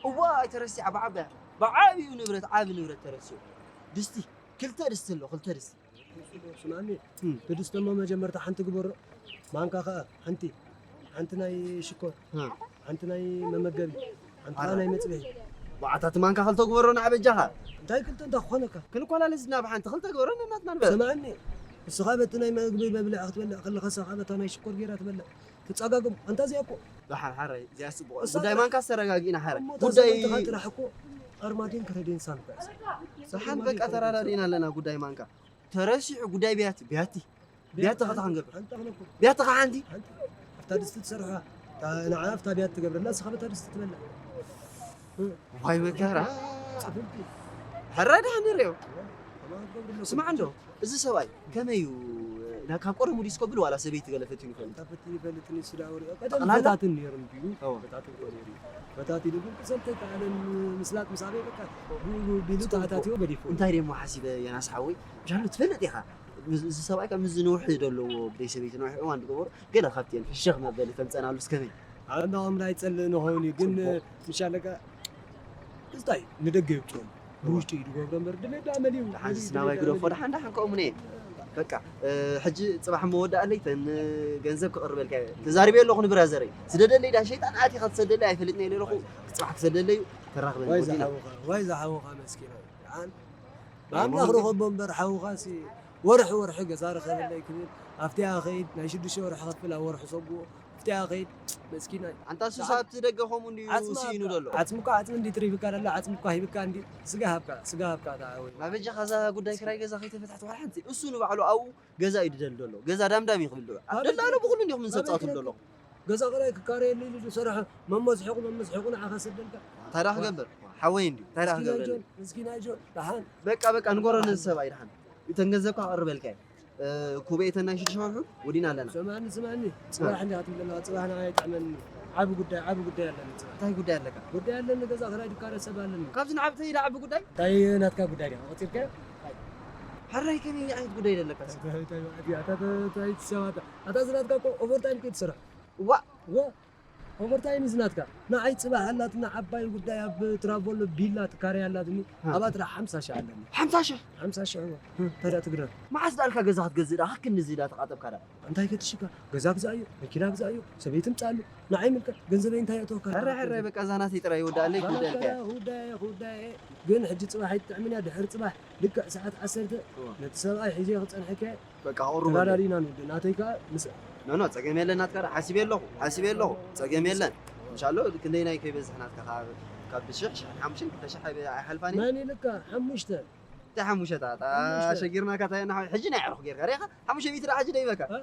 እዋ፣ ኣይተረሲዓ ብዓቢያ። ብዓቢኡ ንብረት፣ ዓቢ ንብረት ተረሲዑ። ድስቲ፣ ክልተ ድስቲ ኣሎ፣ ክልተ ድስቲ። ስማኒ፣ እም። እቲ ድስቲ እሞ መጀመርታ ሓንቲ ግበሮ። ማንካ ኸኣ ሓንቲ፣ ሓንቲ ናይ ሽኮር፣ እ። ሓንቲ ናይ መመገቢ፣ ሓንቲ ኸኣ ኣረ። ናይ መጽብሒ። ዋዓታት ማንካ ክልተ ግበሮ ንዓ በጃኻ። እንታይ ክልተ እንታይ ክኾነካ? ክንኮላለስ ናብ ሓንቲ ክልተ ግበሮ ነናትና ንበል። ስማኒ፣ ንስኻ በቲ ናይ መግቢ መብልዒ ክትበልዕ ከለኻ፣ ንስኻ በታ ናይ ሽኮር ጌራ ትበልዕ። ትጸጋግም። ኣንታ እዚኣ እኮ። ደሓን ሓራይ፣ እዚኣ ጽቡቕ። እሳ ጉዳይ ጥራሕ። ማንካ ተረጋጊእና ሓራይ። እሞ እታ ጉዳይ ሰበይትኻ ጥራሕ እኮ ኣርማድዮን ክረድዮን ሳንካ እያ። ደሓን በቃ ተረዳዲእና ኣለና ጉዳይ ማንካ። ተረሲዑ ጉዳይ ቢያቲ፣ ቢያቲ። ቢያቲ ኸታ ክንገብር። ሓንቲ ኣኽለኩም። ቢያቲ ኸ ሓንቲ? ሓንቲ። ኣብታ ድስቲ ትሰርሖ። እታ ንዓ ኣብታ ቢያቲ ትገብረላ፣ ንስኻ በታ ድስቲ ትበልዕ። እ። ዋይ መከራ። ጽፍንቲ። ሕረ ደሓን ንርእዮ። ከማን ክትገብሩ ኣለኩም። ስማዕ እንዶ፣ እዚ ሰብኣይ ከመይ እዩ? ና-፣ ካብ ቀደሙ ድዩ እስከብል ዋላ ሰበይቲ ገለ ፈቲኑ ይፈልጥ? እንታይ ፈቲኑ ይፈልጥ? ንሱ ደኣ ወሪኦ። ቀደም ጠቕላላ? ፈታትን ነይሩ እንድዩ። እዎ። ፈታትን እኮ ነይሩ እዩ። ፈታቲሉ ግን ክሰልተ ከኣለን ምስላጥ ምስ ኣበይ በቃ ብኡ ቢሉ ጽቡቕ። ተኣታቲዎ ገዲፉ። እንታይ ደሞ ሓሲበ ዮናስ ሓወይ? ምሻሉ ትፈልጥ ኢኻ። ምስ-፣ እዚ ሰብኣይ ካብ ምስዚ ነውሒ ዘለዎ ብደይ ሰበይቲ ነውሒ እዋን ዝገበሩ ገለ ካብቲ እየን ፍሽኽ መበሊ ተምጸናሉ እስከመይ? ኣብ እንዳኦም ላይ ጸልእ ንኸውን እዩ፣ ግን ጽቡቕ። ምሻለካ እንታይ ንደገ ይውጥኦም። ብውሽጢ እዩ ዝገብሮ እምበር ድሌት ደኣ መሊኡ። ደሓን መሊኡ ስናባይ ድሌት ግደፎ፣ ደኣ መሊኡ። ደሓን ደሓን ከምኡ ነየ። በቃ፣ እ፣ ሕጂ ጽባሕ መወዳእለይ ተን ገንዘብ ክቕርበልካ እየ። ተዛሪበ ኣለኹ ንብራዘረይ። ስደደለይ ዳ ሸይጣን ኣቲኻ ትሰደለይ ኣይፈልጥን እየ ነይረኹ። ጽባሕ ክሰደለይ እዩ። ተራኽበኒ ወይ ወዲና። ዝሓውኻ፣ ወይ ዝሓውኻ መስኪና። ደሓን ናይ ብኣምላኽ መወንጌል። ርኸቦ እምበር ሓውኻሲ ወርሒ ወርሒ ገዛ ርኸበለይ ክብል ኣብቲኣ ኸይድ ናይ ሽዱሽተ ወርሒ ከፍል ኣብ ወርሒ ሰጉኦ ኣብቲኣ ኸይድ መስኪናይ። ኣንታ እሱስ ኣብቲ ደገ ከምኡ እንድዩ ዓጽሚ ስኢኑ ሃብካ፣ ዘሎ። ዓጽሚ እኳ ዓጽሚ እንዲ ትሪፍካ ደላ፣ ዓጽሚ እኳ ሂብካ እንዲ ስጋ ሃብካ፣ ስጋ ሃብካ እታ ወይ። ናበጃኻ እዛ ጉዳይ ክራይ ገዛ ከይተፈትሐት ዋላ ሓንቲ። እሱ ንባዕሉ ኣብኡ ገዛ እዩ ድደሊ ዘሎ። ገዛ ዳምዳም እዩ ክብል ድዑ። ኣብ ደላሎ ብኹሉ እንዲኹም እንሰጻቱ ኣለኹ። ገዛ ክራይ ክካረየሉ ኢሉ ዝሰርሐ መመስሒቑ፣ መመስሒቑ ንዓኻ ሰደልካ። እንታይ ደኣ ክገብር? ሓወይ እንድዩ። እንታይ ደኣ ምስኪናይ ክገብረለይ? ጆን፣ ምስኪናይ ጆን፣ ደሓን። በቃ፣ በቃ፣ ንገሮ ነዚ ሰብኣይ ደሓን። እተን ገንዘብካ ክቕርበልካ እየ። እ፣ ኩበኤተን ናይ ሽዱሽተ ወርሑ ወዲና ኣለና። ስማዕኒ፣ ስማዕኒ። ጽባሕ እ። እንዲኻ ትብል ዘለኻ፣ ጽባሕ ንዓይ ኣይጥዕመኒ። ዓቢ ጉዳይ፣ ዓቢ ጉዳይ ኣለኒ ጽባሕ። እንታይ ጉዳይ ኣለካ? ጉዳይ ኣለኒ፣ ገዛ ክራይ ድካረ ሰብ ኣለኒ። ካብዚ ንዓቢ ተይዳ ዓቢ ጉዳይ? እንታይ ናትካ ጉዳይ ዲኻ? ቆጺርካዮ? ኣይ። ሓራይ ከመይ ዓይነት ጉዳይ ደለካ? እንታይ፣ እንታይ፣ እንታይ፣ እንታይ፣ እንታይ ትሰማታ? ኣታ እዚ ናትካ እኮ ኦቨርታይም ከይትሰርሕ። ዋ! ዋ! ኦቨርታይም እዚ ናትካ። ንዓይ ጽባሕ ኣላትና ዓባይ ጉዳይ ኣብ ትራቮሎ ቢላ ትካረይ ኣላትኒ። ሃ። ኣብኣ ጥራሕ ሓምሳ ሽሕ ኣለኒ። ሓምሳ ሽሕ? ሓምሳ ሽሕ እወ። እንታይ ደኣ ትግረም? መዓስ ደኣልካ ገዛ ክትገዝእ ደኣ? ክክንዚ ደኣ ተቓጠብካ ደኣ? እንታይ ከትሽካ? ገዛ ግዛእዮ፣ መኪና ግዛእዮ፣ ሰበይቲ ምጻሉ። ንዓይ ምልከት፣ ገንዘበይ እንታይ የእተወካ? ሕራይ፣ ሕራይ፣ በቃ እዛ ናተይ ጥራይ ይወዳእለይ፣ ክውደልካ እየ። ክውዳእ፣ ክውዳእ፣ ግን ሕጂ ጽባሕ ኣይትጥዕምን እያ፣ ድሕሪ ጽባሕ ልክዕ ሰዓት ዓሰርተ እወ። ነቲ ሰብኣይ ሒዘ ክጸንሐካ እየ። በቃ፣ ኣቑርበለይ። ተዳዳዲና ንውድእ። ናተይ ከኣ ምስ ኖ፣ ኖ፣ ጸገም የለን። ናትካ ሓሲበ ኣለኹ፣ ሓሲበ ኣለኹ። ጸገም የለን። እንሻሎ፣ ክንደይ ናይ ከይበዝሕ ናትካ ካብ፣ ካብ ሽሕ፣ ሽሕን ሓሙሽተን፣ ክልተ ሽሕ ኣይበ-፣ ኣይሓልፋን እዩ። መን ኢልካ? ሓሙሽተ። እንታይ ሓሙሽተ? ጣጣ ሓሙሽተ። ሸጊርናካ፣ እንታይ ኢና፣ ሕጂ ናይ ዕሩኽ ጌርካ ሪኢኻ? ሓሙሽተ ሚእቲ ደኣ ሕጂ ደይበካ? እ?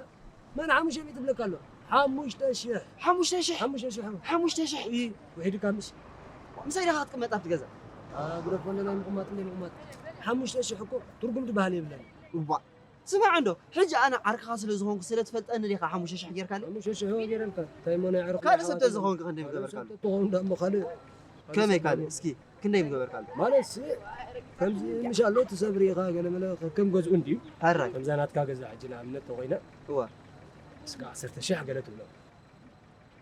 መን ሓሙሽተ ሚእቲ ይብለካ ኣሎ? ሓሙሽተ ሽሕ። ሓሙሽተ ሽሕ? ሓሙሽተ ሽሕ። ሓሙሽተ ሽሕ? እይ፣ ውሒድካ ምስ ምሳይ ዲኻ ክትቅመጥ ኣብቲ ገዛ? ግደፎ፣ እንደ ናይ ምቕማጥ፣ እንደ ምቕማጥ። ሓሙሽተ ሽሕ እኮ ትርጉም ዝበሃል የብለን። እባ፣ ስማዕ እንዶ፣ ሕጂ ኣነ ዓርክኻ ስለ ዝኾንኩ ስለ ትፈልጠኒ ዲኻ ሓሙሽተ ሽሕ ጌርካለይ? ሓሙሽተ ሽሕ እወ ጌረልካ። እንታይ እሞ ናይ ዓርኩ ካልእ ሰብ ኣሕዋት ተዝኾንክ ክንደይ ምገበርካሉ? ካልእ ሰብ ተዝኾን ደሞ ካልእ፣ ካልእ ከመይ ሰብ ካልእ? ደሞ። እስኪ ክንደይ ምገበርካሉ? ማለት ሲ፣ ከምዚ ምሽ ኣሎ እቲ ሰብ ርኢኻ ገለ መለ ከም ገዝኡ እንድዩ። ሕራይ። ከምዛ ናትካ ገዛ ሕጂ ንኣብነት ተኾይና፣ እወ። እስከ ዓሰርተ ሽሕ ገለ ትብሎ።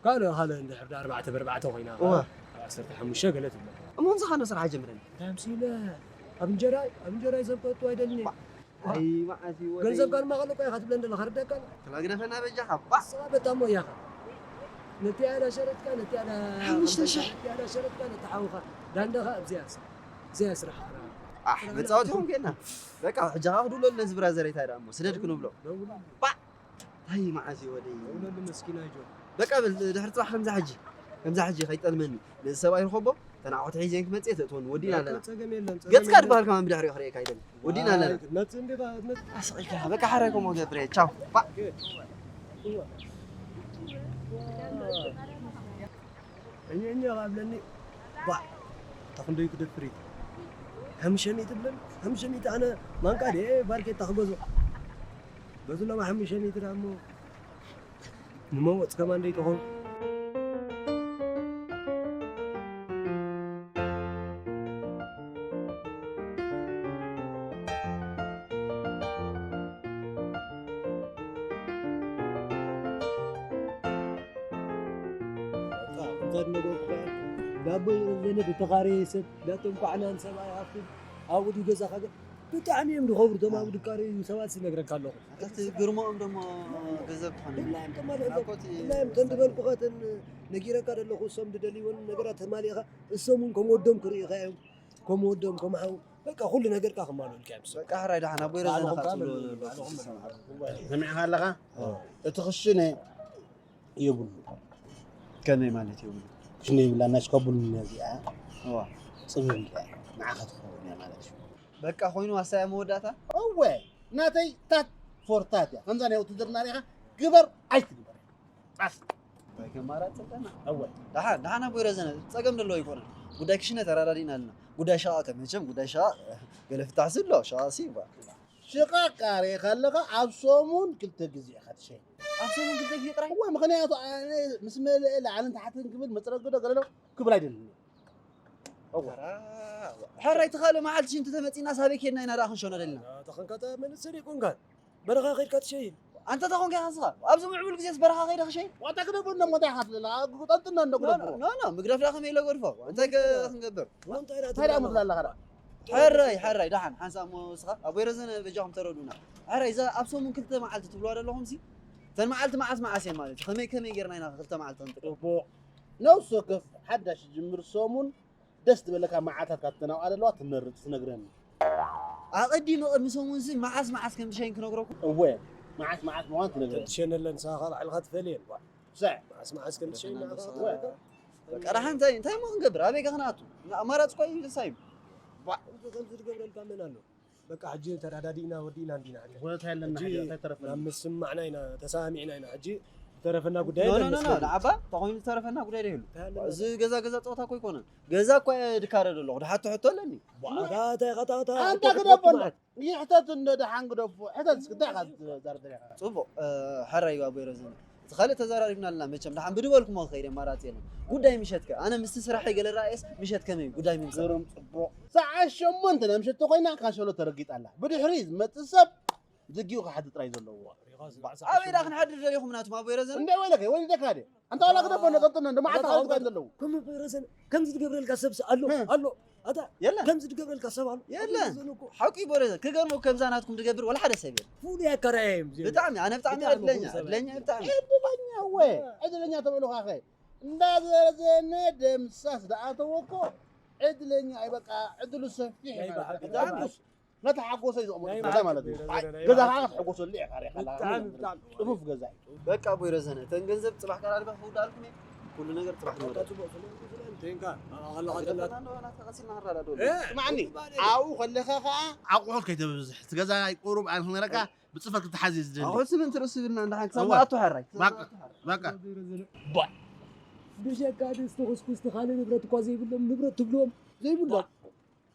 ካልእ፣ ካልእ እንድሕር ዳ ኣርባዕተ ብኣርባዕተ ኮይና፣ እወ። ኣብ ዓሰርተ ሓሙሽተ ገለ ትብሎ። እሞ ምሳኻኖ ስራሕ ጀምረኒ። እንታይ ኣምሲለ? ኣብ እንጀራይ፣ ኣብ እንጀራይ ዘብቀጡ ኣይደልኒ። ባ-፣ ኣይ፣ መዓት እዩ ወደይ። ገንዘብ ካልማ ከሎ እኮ ኢኻ ትብለን ዘለኻ፣ ርዳእካ ኣሎ። ክላ ግደፈና በጃኻ፣ ባ-፣ ንስኻ በታሞ እያኻ። ነቲ ያዳ ሸረጥካ፣ ነቲ ያዳ ሓሙሽተ ሽሕ። ነቲ ያዳ ሸረጥካ፣ ነቲ ሓውኻ ዳንዳኻ ኣብዚያ ስ-፣ እዚያ ስራሕ። ኣሕ፣ ስራሕ መጻወቲ ኾንኩ የና። በቃ፣ ሕጂ ኻብ ድውለሉ ነዚ ብራዘረይ እንታይ ደኣ እሞ፣ ስደድ ክንብሎ። ደውለሉ። ባ-፣ ኣይ መዓት እዩ ወደይ። ደውለሉ መስኪናይ ጆ። በቃ በል፣ ድሕሪ ጽባሕ ከምዛ ሕጂ፣ ከምዛ ሕጂ ከይጠልመኒ። ነዚ ሰብኣይ ርኸቦ፣ እተን ኣቑሑት ሒዘን ክመጽእ እየ፣ ተእትወኒ። ወዲና ኣለና። ጸገም የለን፣ ጸገም ገጽካ የለን። ድበሃል ከማን ብድሕሪኡ ክርእየካ ኣይደልን። ወዲና ኣለና። መጽእ እንዲኻ፣ መጽእ። ኣስቒልካ፣ በቃ ሓራይ ከምኡ ገብረ፣ ቻው። ባ-፣ እዋ። እኛ፣ እኛ ኣብለኒ፣ ባ-፣ እታ ክንደይ ክደፍር እዩ? ሓሙሽተ ሚእቲ ብለኒ፣ ሓሙሽተ ሚእቲ ኣነ ማንካ ድየ ባርኬታ ክገዝኦ? በዚ ሎማ ሓሙሽተ ሚእቲ ደኣ እሞ ንመወፅ ከማን ደይትኾን። በቃ፣ ከምዛ ዝነገርኩኻ፣ ዳቦ ይቕለኒ ብተኻረየ ሰብ፣ ዳቶም ኳዕናን ሰብኣይ ሃብትን ኣብኡ ድዩ ገዛኻ ግን ብጣዕሚ እዮም ዝኸብሩ፣ እቶም ኣብኡ ድካረዩ ሰባት ይነግረካ ኣለኹ። ኣታ እቲ ግርሞኦም ደሞ ገንዘብ ትኾን። ብላይም ተማልኦ፣ ኣኮቲ ብላይም ተን ዝበልኩኻ፣ ተን ነጊረካ ዘለኹ፣ እሶም ዝደልይዎን ነገራት ተማሊእኻ፣ እሶም እውን ከም ወዶም ክርእዩኻ እዮም። ከም ወዶም፣ ከም ሓው፣ በቃ፣ ኩሉ ነገርካ ከማልኡልካ እዮም። በቃ፣ ሕራይ ደሓን፣ ኣቦይ ረዘነ ባዕልኹም ካብ ከኣ ትብሎ በሉ፣ ዘለኹም ባዕልኹም ትሰምዓ። በሉ። ሰሚዕኻ ኣለኻ? ኣዎ። እቲ ክሽነ የብሉ። ከመይ ማለት የብሉ? ክሽነ የብላ፣ ናሽ ከቡል ነዚኣ። እዋ። ጽምም ኢላ፣ ንዓኻ ትኸውን እያ ማለት እዩ። በቃ፣ ኮይኑ ዋሳያ መወዳእታ? እወ፣ ናተይ ታት ፎርታት እያ። ከምዛ ናይ ውትድርና ሪኻ፣ ግበር ኣይትግበር። ጣፍ። ወይ ከማራ ጸገና። እወ። ደሓን፣ ደሓን ኣቦይ ረዘነ፣ ጸገም ደሎ ኣይኮነን። ጉዳይ ክሽነ ተረዳዲእና ኣለና። ጉዳይ ሸቓ ከ መቸም ጉዳይ ሸቓ ገለ ፍታሕ ስሎ፣ ሸቓ ሲ ይባል። ሽቓ ቃሬ ከለኻ ኣብ ሰሙን ክልተ ግዜ ኢኻ ትሸይን። ኣብ ሰሙን ክልተ ግዜ ጥራይ? እወ፣ ምኽንያቱ ኣነ ምስ መለአ ላዕልን ታሕትን ክብል መጽረግዶ ገለሎ ክብል ኣይደልን። እወ። ሕራይ፣ እቲ ካልእ መዓልቲ ሽንቲ ተመጺእና ሳበይ ኬድና ኢና ደኣ ክንሸኖ ደሊና? ተኸንካታ መንእሰር ይኮንካን። በረኻ ከይድካ ትሸይን። ኣንተ ተኾንካ ኢኻ ንስኻ። ኣብዚ ምዕቡል ግዜስ በረኻ ከይደ ክሸይን? ዋታ ክደቦ እንዶ ሞታ ኢኻ ትለላ። ጠንጥና እንዶ ኖ፣ ኖ፣ ክደቦ። ኖ፣ ኖ፣ ምግዳፍ ዳ ከመይ ኢለ ገድፎ? እንታይ ከ-፣ ክንገብር? ኖ፣ እንታይ ዳ እንታይ ዳ ትገብር? ሙላ ኣለኻ ዳ? ሕራይ፣ ሕራይ፣ ደሓን፣ ሓንሳእ እሞ ንስኻ፣ ኣቦይ ረዘነ በጃኹም ተረዱና። ሕራይ፣ እዛ ኣብ ሰሙን ክልተ መዓልቲ ትብልዋ ዘለኹም ሲ፣ እተን መዓልቲ መዓስ መዓስ እየን ማለት እዩ? ከመይ፣ ከመይ ጌርና ኢና ክልተ መዓልቲ ክንጥቀም? ጽቡቕ። ነፍሲ ወከፍ ሓዳሽ ዝጅምር ሰሙን ደስ ትበለካ መዓልታት ካብ ተናውኣ ዘለዋ ትመርጽ ትነግረኒ። ኣቐዲመ ቅድሚ ሰሙን ሲ መዓስ መዓስ ከም ትሸይን ክነግረኩም። እወ፣ መዓስ መዓስ ምዃን ትነግረኒ። ትሸነለን ንስኻ ካብ ባዕልኻ ትፈልየን። ስዕ። መዓስ መዓስ ከም ትሸይን ንዓኻ እወ። ትፈልየን። በቃ፣ ደሓን እንታይ፣ እንታይ እሞ ክንገብር? ኣበይ ከ ክንኣቱ? ኣማራጺ እኮ እዩ ተሳኢኑ። ባ-፣ ከምዚ፣ ከምዚ ዝገብረልካ መን ኣሎ? በቃ፣ ሕጂ ተረዳዲእና ወዲእና እንዲና። ኩነታ የለና ሕጂ፣ ሕጂ እንታይ ተረፈና? ናብ ምስማዕና ኢና፣ ተሰማሚዕና ኢና። ሕጂ ዝተረፈና ጉዳይ ኖ፣ ኖ፣ የለን ኖ፣ ኖ፣ ንዓባ፣ ተኾይኑ ዝተረፈና ጉዳይ ዶ ይህሉ? እንታይ ኣለና? እዚ ገዛ፣ ገዛ ጸወታ እኮ ኣይኮነን። ገዛ እኮ እየ ድካረ ዘለኹ። ድሓቶ ሕቶ ኣለኒ። ዋዕታ፣ እንታይ ኸታ፣ ኸታ፣ ኣንታ ኸታ፣ ክደቦ ኸታ፣ እንዶ። ይሕተት እንዶ ደሓን ግደፎ። ሕተት እስኪ እንታይ ኢኻ ትዛረብ ዘለኻ? ጽቡቕ፣ እ፣ ሕራይ እዩ ኣቦይ ረዘነ። እቲ ካልእ ተዘራሪብና ኣለና መቸም። ደሓን ብድበልኩሞ ክኸይድ ኣማራጺ የለን። ጉዳይ ምሸት ከ? ኣነ ምስቲ ስራሐይ ገለ ራእየስ ምሸት ከመይ እዩ? ጉዳይ ምምሳል። ግርም ጽቡቕ። ሰዓት ሸሞንተ ናይ ምሸት ተኾይና ካሸሎ ተረጊጣ ኣላ። ብድሕሪ ዝመጽእ ሰብ ዝጊኡ ክሓድር ጥራይ ዘለዎ። ኣበይ ደኣ ክንሓድር ደሊኹም ናቱም ኣቦይ ረዘነ? እንደ ወይለከ፣ ወይለካ ድየ? ኣንታ ዋላ ክደቦ ነጠጥና እንደ መዓልቲ ኣታ ካልእ ኣውጋድ ዘለዉ። ከም ኣቦይ ረዘነ፣ ከምዚ ዝገብረልካ ሰብስ ኣሎ፣ እ። ኣሎ። ኣታ የለን። ከምዚ ዝገብረልካ ሰብ ኣሎ? የለን። ኣቦይ ረዘነ እኮ ሓቂ ኣቦይ ረዘነ፣ ክገርመኩም ከምዛ ናትኩም ዝገብር ወላ ሓደ ሰብ የለን። ፍሉይ ኣካራያ እዮም እዚኦም። ብጣዕሚ፣ ኣነ ብጣዕሚ ብጣዕሚ ዕድለኛ፣ ክቡር ሰብ ዕድለኛ እዮም። ብጣዕሚ። ዕድለኛ እወ፣ ዕድለኛ ተበሉኻ ኸ። እንዳ ረዘነ ደምሳስ ደኣተወ እኮ ዕድለኛ እዩ፣ በቃ ዕድሉ ሰፊሕ እዩ ናይ ማለት እዩ። ብሓቂ። ብጣዕሚ። ነቲ ሓጎሰይ ዘቕመጡ ናይ ገዛ ማለት እዩ። ብሓቂ ገዛ ከዓ ክትሕጎሰሉ ኢኻ ሪኢኻ ብጣዕሚ፣ ኣለኻ። ብጣዕሚ። ጽፉፍ ገዛ እዩ። በቃ ኣቦይ ረዘነ፣ እተን ገንዘብ ጽባሕ ቀራሪበ ክውድኣልኩም እየ። ኩሉ ነገር ጽባሕ ንወዳእ። ጽቡቕ፣ ጽቡቕ፣ ጽቡቕ፣ እንተንካ፣ ኣለኻ፣ ኣለኻ። ተቐሲና ንረዳድኣሉ። እ? ስማዕኒ፣ ኣብኡ ከለኻ ከዓ ኣቑሑት ከይተብዝሕ፣ እቲ ገዛ ቁሩብ ኣንክነረካ፣ ብጽፈት ክትሓዝ እየ ዝደሊ። ኣቑሑት ስምን ትርእስ ዝብልና እንዳ ሓንክሳ እዋ። ኣቶ ሓራይ። በቃ፣ በቃ። ባ-፣ ብሸካ ድስቲ፣ ኩስኩስቲ፣ ካልእ ንብረት እኳ ዘይብሎም፣ ንብረት ትብልዎም ዘይብሎም።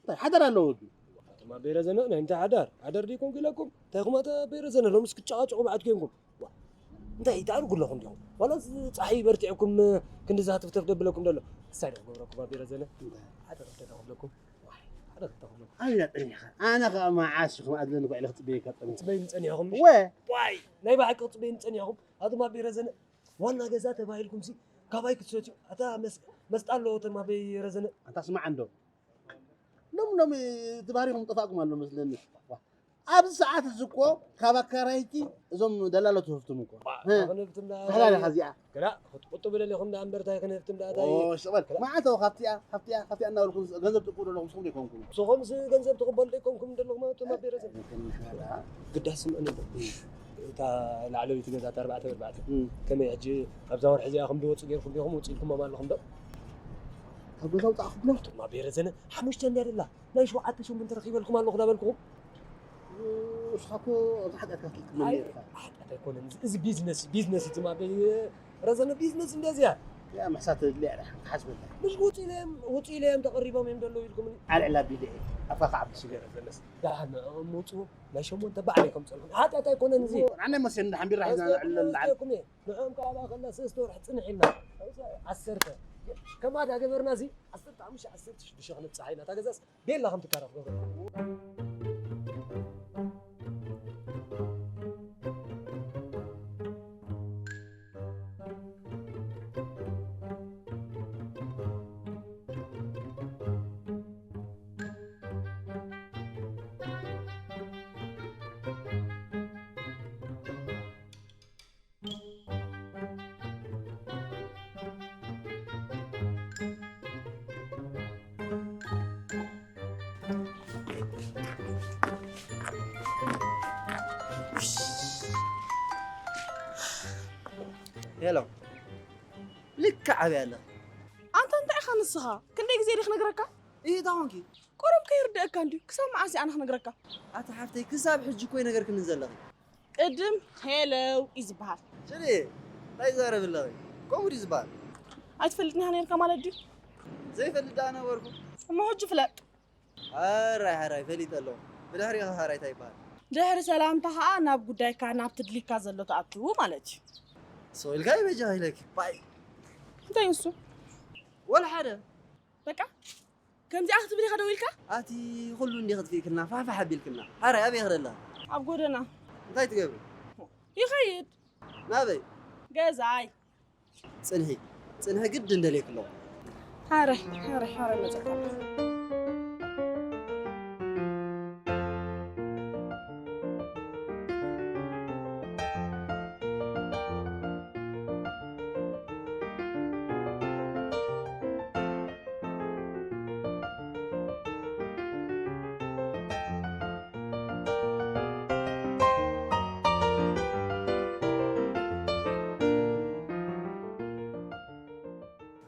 እንታይ ሓዳር ኣለዎ ግን? ኣቶም ኣቤ ረዘነ፣ ናይ እንታይ ሓዳር? ሓዳር ደይኮንኩ ኢለኩም? እንታይ ኢኹም ኣቶ ኣቤ ረዘነ? ሎምስ ክትጨቓጨቑ መዓት ኮይንኩም። ዋ፣ እንታይ ተዕርጉ ኣለኹም ዲኹም? ዋላ እዚ ጸሓይ በርቲዕኩም ክንድዚ ሃተፍተፍ ደብለኩም ደሎ። እንታይ ዶ ክገብረኩም ኣቤ ረዘነ? እንታይ? ሓዳር እንታይ ዶ ክብለኩም? ዋይ፣ ሓዳር እንታይ ክብለኩም? ኣበይ ኢና ጸኒሕካ? ኣነ ኸኣ መዓስ ኢኹም ኣድለኒ ጓዕ ኢለ ክጽበየካ ጸኒሐ። ትጽበዩኒ ጸኒሕኹም? ወ! ዋይ፣ ናይ ብሓቂ ክትጽበዩኒ ጸኒሕኹም? ኣቶም ኣቤ ረዘነ፣ ዋና ገዛ ተባሂልኩምሲ ካባይ ክትሰትዩ። ኣታ መስ-፣ መስጣ ኣለዎ ኣቶም ኣቤ ረዘነ። ኣንታ ስማዕ እንዶ። ሎም ሎም እቲ ባህሪኹም ጠፋእኩም ኣሎ መስለኒ። ዋ፣ ኣብዚ ሰዓት እዚ እኮ ካብ ኣካራይቲ እዞም ደላሎ ትህፍቱም እኮ። ዋ፣ እ፣ ክንህፍትም ደኣ ሓላል ኢኻ እዚኣ። ግዳ ክትቁጥቡ ደሊኹም ደኣ እምበር እንታይ ክንህፍትም ደኣ እንታይ? ኦ፣ ሽቕ በል። ግዳ መዓልታዊ ካብቲኣ፣ ካብቲኣ፣ ካብቲኣ እናበልኩም ገንዘብ ትቅበሉ ኣለኹም፣ ንስኹም ዘይኮንኩም። ንስኹምስ ገንዘብ ትቕበሉ ዘይኮንኩም ደለኹም ኣቶም ኣቤ ረዘነ። ግዳ ስምዑኒ እምበር። እታ ላዕለወይቲ ገዛ እታ ኣርባዕተ ብኣርባዕተ። እም። ከመይ ሕጂ ኣብዛ ወርሒ እዚኣ ከም ዝወፁ ገይርኩም ዲኹም? ውፅእ ኢልኩሞም ኣለኹም ዶ? ካብ ገዛ ውፃእ ክብሎ? ኣቶም ኣቤ ረዘነ ሓሙሽተ እንድያ ደላ። ናይ ሸውዓተ ሸሞንተ ረኺበልኩም ኣለኹ ዳበልኩኹም። ንስኻ እኮ ኣብዚ ሓጢኣትካ ክትልክም ኣይ፣ ነይርካ። ሓጢኣት ኣይኮነን። እዚ፣ እዚ ቢዝነስ እዩ፣ ቢዝነስ እዩ። ኣቶም ኣቤ ረዘነ ቢዝነስ እንድያ እዚኣ። ያ ምሕሳብ ተድልያ ኢኻ፣ ክሓስበልካ። ምሽ ውፁ ኢለዮም፣ ውፁ ኢለዮም ተቐሪቦም እዮም ዘለዉ ኢልኩምኒ። ኣልዕል ኣቢለ እየ፣ ኣፍካ ክዓቢ ስለ። ረዘነስ፣ ደሓን ንዕኦም ውፁ፣ ናይ ሸሞንተ ባዕለይ ከምፀልኩም። ሓጢኣት ኣይኮነን እዚ። ንዓናይ መሲሉ ደሓን ቢራ ሒዝና ንዕለል ደሓን። ወስደኩም እየ። ንዕኦም ከዓ ከላ ሰለስተ ወርሒ ፅንሕ ኢልና። ዓሰርተ። ከማዳ ገበርና እዚ ዓሰርተ ሓሙሽተ ዓሰርተ ሽዱሽተ ክነብፅሓ ኢና። እታ ገዛስ ቤላ ከም ትካረፍ ገበርና። ሄሎ፣ ልክዕ ኣበይ ኣለኺ? ኣንታ እንታይ ኢኻ ንስኻ? ክንደይ ግዜ ድየ ክነግረካ? እይ፣ እንታይ ኾንኪ? ቁሩብ ከይርድኣካ እንድዩ። ክሳብ መዓስ እየ ኣነ ክነግረካ? ኣቲ ሓፍተይ፣ ክሳብ ሕጂ እኮ ይነገርክኒ ዘለኺ። ቅድም ሄለው እዩ ዝበሃል። ሽሊ፣ እንታይ ይዛረብ ኣለኺ? ከምኡ ድዩ ዝበሃል? ኣይትፈልጥኒ ኢኻ ነይርካ ማለት ድዩ? ዘይፈልጥ ደኣ ነበርኩ። እሞ ሕጂ ፍለጥ። ሕራይ፣ ሕራይ፣ ፈሊጠ ኣለኹ። ብድሕሪኡ ኸ ሕራይ እንታይ ይበሃል? ድሕሪ ሰላምታ ኸኣ ናብ ጉዳይካ፣ ናብ ትድሊካ ዘሎ ትኣቱ ማለት እዩ። ሰው ኢልካ ይበጃ ኢለኪ። ባይ። እንታይ ንሱ? ወላ ሓደ። በቃ፣ ከምዚኣ ክትብል ኢኻ ደው ኢልካ? ኣቲ ኩሉ እንዲ ክትፍእክልና፣ ፋሕፋሕ ኣቢልክልና። ሕራይ፣ ኣበይ ኸ ደለኻ? ኣብ ጎደና። እንታይ ትገብሪ? ይኸይድ። ናበይ? ገዛይ። ጽንሒ፣ ጽንሒ ግድን ደልየኪ ኣለኹ። ሓረ፣ ሓረ፣ ሓረ መጸካ።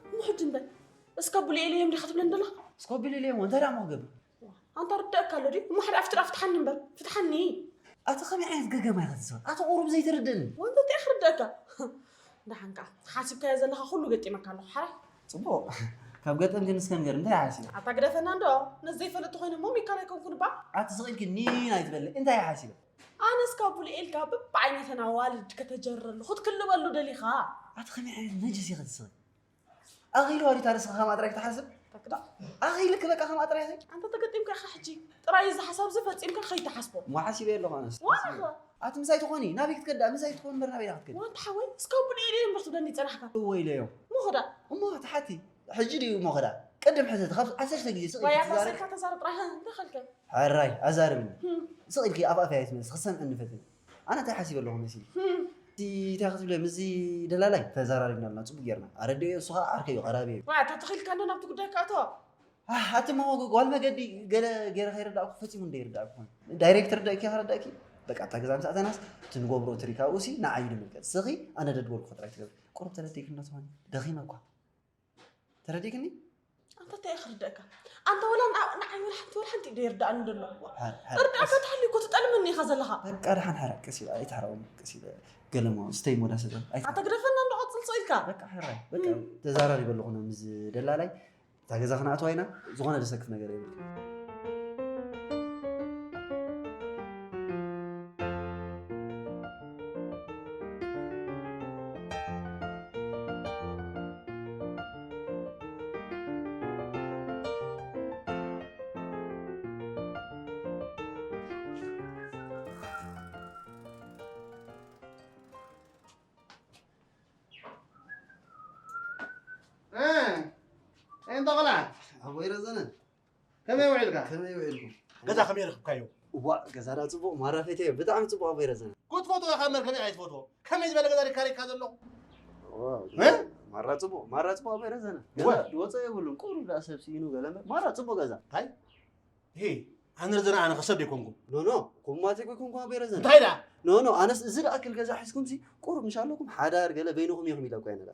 እሞ ሕጂ እምበር፣ እስካቡል ኢለዮም ዲኻ ትብለኒ ዘለኻ? እስካቡል ኢለዮም እንታይ ደኣ እሞ ክገብር? ኣንታ ርዳእካ ኣሎ ድዩ? እሞ ሓደ ኣፍትራ ፍትሓኒ እምበር፣ ፍትሓኒ። ኣቲ ከመይ ዓይነት ገገማ ኢኻ ትዛረብ? ኣቲ ቁሩብ ዘይትርድእኒ። ወንዶ እንታይ ክርዳእካ? ደሓን ከኣ፣ ሓሲብካዮ ዘለኻ ኩሉ ገጢመካ ኣለኹ፣ ሓራይ? ጽቡቕ። ካብ ገጠምክኒ እስከ ንገር፣ እንታይ ሓሲበ? ኣታ ግደፈና እንዶ፣ ነዚ ዘይፈለጥቲ ኮይነ እሞ ሚካል ኣይኮንኩን እባ። ኣቲ ስቕ ኢልኪ ኒን ኣይትበሊ፣ እንታይ ሓሲበ? ኣነ እስካቡል ኢልካ በብዓይነተን ኣዋልድ ከተጀርረሉ ክትክልበሉ ደሊኻ? ኣቲ ከመይ ዓይነት ነጀስ ኢኺ ትስኺ? ኣኺልዋ ድዩ ታሪስኻ ከም ኣጥራይ ክትሓስብ? ተክዳ። ኣኺልክ በቃ ከም ኣጥራይ ኢኺ? ኣንተ ተገጢምካ ኢኻ ሕጂ። ጥራይ እዚ ሓሳብ እዚ ፈጺምካ ከይትሓስቦ። እሞ ሓሲበ ኣለኹ ኣነስ። ዋና ኸ? ኣቲ ምሳይ ትኾኒ፣ ናበይ ክትከዳ? ምሳይ ትኾን እምበር ናበይ ኢኻ ክትከዲ? ዋንታ ሓወይ፣ እስካቡል ኢለ እምበር ትብለኒ ጸናሕካ። እወ ኢለዮ። እሞ ኸዳ? እሞ ተሓቲ። ሕጂ ድዩ እሞ ኸዳ? ቅድም ሕተቲ፣ ካብ ዓሰርተ ግዜ ስቕ ኢልኪ ዋያ ትዛረቢ። ታሰልካ ተዛረብ ጥራይ፣ ህም፣ እንታይ ኸልከ? ሕራይ፣ ኣዛርብኒ። ህም። ስቕ ኢልኪ ኣፍ ኣፈይ ኣይትመልሲ፣ ክሰምዐኒ ፈትን። ኣነ እንታይ ሓሲበ ኣለኹ መሲሉ? ህም። እቲ እንታይ ክትብለ፣ ምስዚ ደላላይ ተዘራሪብና ኣለና፣ ጽቡቕ ጌርና። ኣረድኤዮ፣ እሱ ኸኣ ዓርከይ እዩ፣ ቀራቢ እዩ። ዋ፣ ተተኺልካ እንዶ ናብቲ ጉዳይ ክኣቶ። ኣህ፣ ኣቲ እሞ ጓል መገዲ ገለ ገይረ ከይረዳእኩ፣ ፈጺሙ እንደ ይርዳእኩ። ዳይሬክት ርዳእኪ፣ ከረዳእኪ። በቃ፣ እታ ገዛ ምስ ኣተናስ፣ እቲ ንገብሮ ትሪክ ኣብኡሲ ንዓይ እዩ ዝምልከት። ስኺ፣ ኣነ ደድበልኩ ጥራይ ትገብሪ። ቁሩብ ተረዲእክኒ ዶ ትኾኒ? ደኺመ እኳ። ተረዲእክኒ? ኣንታ እንታይ እዩ ክርደእካ? ኣንታ ወላ ንዓ-፣ ንዓይ ወላ ሓንቲ፣ ወላ ሓንቲ ኢደ ይርዳእኒ ዘሎ። ሓር-፣ ሓር-፣ እርዳእካ ቀስ-፣ ተሃልዩ እኮ ትጠልመኒ ኢኻ ዘለኻ። በቃ ደሓን ሓራ፣ ቀስ ኢለ ኣይትሓረቑኒ፣ ቀስ ኢለ ገለሞ ስተይ ሞዳ ሰጠ። ኣይ-፣ ኣታ ግደፈና እንዶ ቀጽል ስቕ ኢልካ። በቃ ሓራይ፣ በቃ እም። ተዛራሪበ ኣለኹ ና ምስ ደላላይ። እታ ገዛ ክንኣትዋ ኢና፣ ዝኾነ ዘሰክፍ ነገር የብልክን። ወይ ረዘነ ከመይ ውዒልካ? ከመይ ውዒልኩም? ገዛ ከመይ ረኽብካዮ? እዋ ገዛ ዳ ፅቡቕ ማራ ፈትየ ብጣዕሚ ፅቡቕ ኣቦይ ረዘነ። ክትፈትዎ ኢኻ እምበር ከመይ ኣይትፈትዎ? ከመይ ዝበለ ገዛ ሪካ ሪካ ዘለኹ? ማራ ፅቡቕ ማራ ፅቡቕ ኣቦይ ረዘነ። ገዛ ወ- ዝወፀ የብሉን ቁሩብ ዳ ሰብ ስኢኑ ገለ እምበር ማራ ፅቡቕ ገዛ። እንታይ? ይሄ ኣነ ረዘነ ኣነ ከሰብ ደይኮንኩም። ኖ ኖ ኩማቴ ኮይኩም ኳ ኣቦይ ረዘነ። እንታይ ዳ? ኖ ኖ ኣነስ እዚ ዝኣክል ገዛ ሒዝኩም ሲ ቁሩብ ምሻለኩም ሓዳር ገለ በይንኹም ኢኹም ኢለ እኮ እየ ነዳ።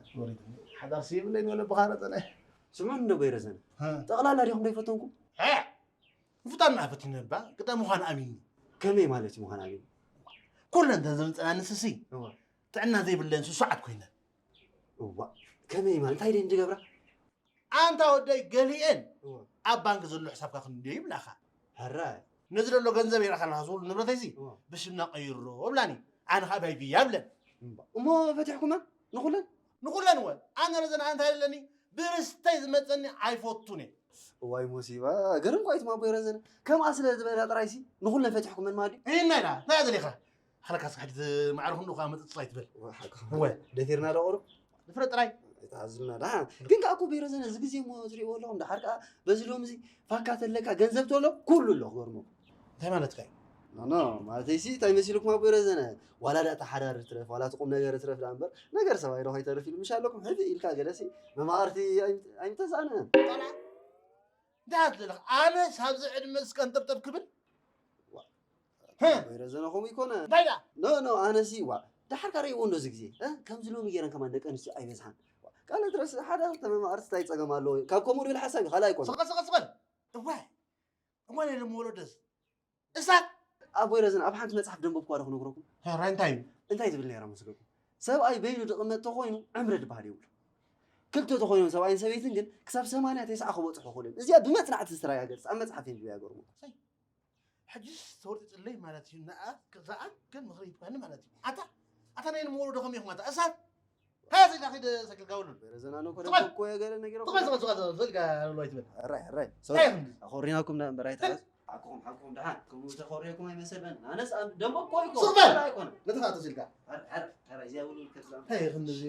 ሓዳር ስይብለይ ንበለ ብኻረ ፀናይ ስምዑኒ እንዶ ኣቦይ ረዘነ፣ ጠቕላላ ዲኹም ዘይፈተንኩም? ምፍጣን ንኣፈት ይነባ ቅጣ ምዃን ኣሚኑ። ከመይ ማለት እዩ ምዃን ኣሚኑ? ኩለን እተን ዘምፀና ንስሲ እዋ፣ ጥዕና ዘይብለን ስሱዓት ኮይነን። እዋ፣ ከመይ ማለት እንታይ ደን ዝገብራ? ኣንታ ወደይ ገሊኤን እዋ፣ ኣብ ባንክ ዘሎ ሕሳብካ ክንድዮ ይብላኻ። ሕራይ፣ ነዚ ዘሎ ገንዘብ የርኣኻ ኣለኻ ዝብሉ ንብረተይሲ እዋ፣ ብሽምና ቀይሮ እብላኒ። ኣነ ኸዓ ባይ ብያ ብለን። እምባ፣ እሞ ፈቲሕኩመን ንኹለን? ንኹለን እወ። ኣነ ረዘን ኣንታ የለኒ ብርስተይ ዝመፀኒ ኣይፈቱን እየ። እዋይ ሞሲባ፣ ገርም ኳ ይትማቦ ይረዘነ። ከምኣ ስለ ዝበላ ጥራይሲ ንኹለን ፈቲሕኩመን ማዲ። ይና ኢላ፣ እንታይ እያ ዘሊኻ? ሓለካ ስካ ሕጂ ማዕረ ክንዱ ኸዓ መጥፅፅ ኣይትበል። እወ፣ ሓቅኻ። እወ። ደፊርና ዶ ቁሩብ? ድፍረት ጥራይ። ኣይትሃዝምና ደሓ። ግን ከኣ እኮ በይረዘነ፣ እዚ ግዜ እሞ ትሪእዎ ኣለኹም፣ ደሓር ከኣ በዚ ሎሚ እዚ ፋካ ተለካ ገንዘብ ተሎ ኩሉ ኣሎ ክገርመኩም። እንታይ ማለትካ እዩ? ኖ ኖ፣ ማለተይሲ እንታይ መሲልኩም ኣቦይ ረዘነ? ዋላ ደኣ ተሓዳሪ ትረፍ፣ ዋላ እቲ ቁም ነገር ትረፍ ደኣ እምበር፣ ነገር ሰብኣይ ዶ ከይተርፍ ኢሉ ምሽ ኣለኩም። ሕዚ ኢልካ ገለሲ መማቕርቲ ኣይምተዛእነን። ቆልዓ እንታይ ኣለኻ? ኣነስ ኣብዚ ዕድመ እስከ እንጠብጠብ ክብል ኣቦይ ረዘነ ከምኡ ይኮነ። እንታይ ደኣ? ኖ ኖ፣ ኣነሲ ዋ፣ ደሓር ካረይዎ እንዶ እዚ ግዜ እ? ከምዚ ሎሚ ገይረን ከማን ደቂ ኣንስትዮ ኣይበዝሓን። ዋ፣ ካልእ ትረስእ ሓደ ክልተ መማቕርቲ እንታይ ጸገም ኣለዎ? ካብ ከምኡ ድብል ሓሳብ እዩ፣ ካልእ ኣይኮነ። ስቕ በል ስቕ በል ስቕ በል። እዋይ እዋይ ናይ ሎሚ ወለዶስ እሳት ኣቦይ ረዘነ ኣብ ሓንቲ መጽሓፍ ደንበብኩዋ ዶ ክነግረኩም? ሕራይ እንታይ እዩ? እንታይ ትብል ነይራ መስለኩም? ሰብኣይ በይኑ ድቕመጥ ተኾይኑ ዕምሪ ድበሃል የብሉ። ክልተ ተኾይኖም ሰብኣይን ሰበይትን ግን ክሳብ ሰማንያ ተስዓ ክበፅሑ ይኽእሉ እዮም። እዚኣ ብመፅናዕቲ ዝተረጋገፀት ኣብ መፅሓፍ የንብብያ ገርሙ። ሕጅስ ተወርጢጥለይ ማለት እዩ። ንኣ ክዛኣን ግን ምኽሪ ይትበኒ ማለት እዩ። ኣታ ኣታ ናይ ንመወለዶ ከመይ ኢኹም ኣታ እሳት ሃዚ ኢላ ኺድ ሰግልካ ውሉድ። በረዘናኖ ኮነ ትበል። እኮ የገለ ነገር እኮ። ትበል ትበል ትበል ትበል ጋ ሎይ ትበል። ሕራይ ሕራይ። ሶሪ። እንታይ ይኹን? ኣኾሪናኩም ዳ እምበር ኣይትሓዝ። ሓቅኹም ሓቅኹም ደሓን። ከምኡ ተኾሪኩም ኣይመሰለን። ኣነስ ኣን ደሞ እኮ ይኮ። ሱቕ በል። ኣይኮነ። ነተኻ ተሲልካ። ሕራይ ሕራይ ሕራይ እዚኣ ውሉድ ከትዛም። እንታይ ይኹን እዚ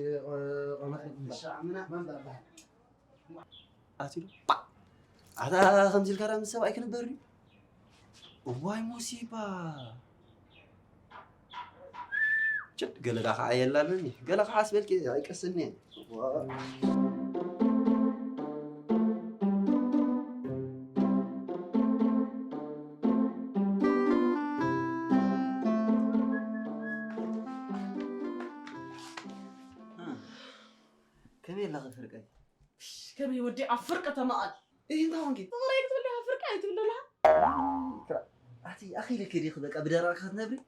ቆመት ሻዕምና። መን በባህ። ኣትሉ ኣታ ከምዚ ኢልካ ዳ ምስ ሰብኣይ ክንበር ድዩ? እዋይ ሞሲባ። ጭድ ገለ ዳ ከዓ የላለኒ ገለ ከዓ ኣስበልኪ ኣይቀስኒ። ከመይ ኣለኺ ፍርቀይ? ከመይ ወዲ ኣብ ፍርቂ ተመቐል። እይ እንታይ ኾንኪ? ፍቕረይ ክትብል ዲኻ ፍርቂ ኣይትብል ኣለኻ? ኣቲ ኣኺልኪ ዲኺ በቃ ብደረቕኪ ክትነብሪ?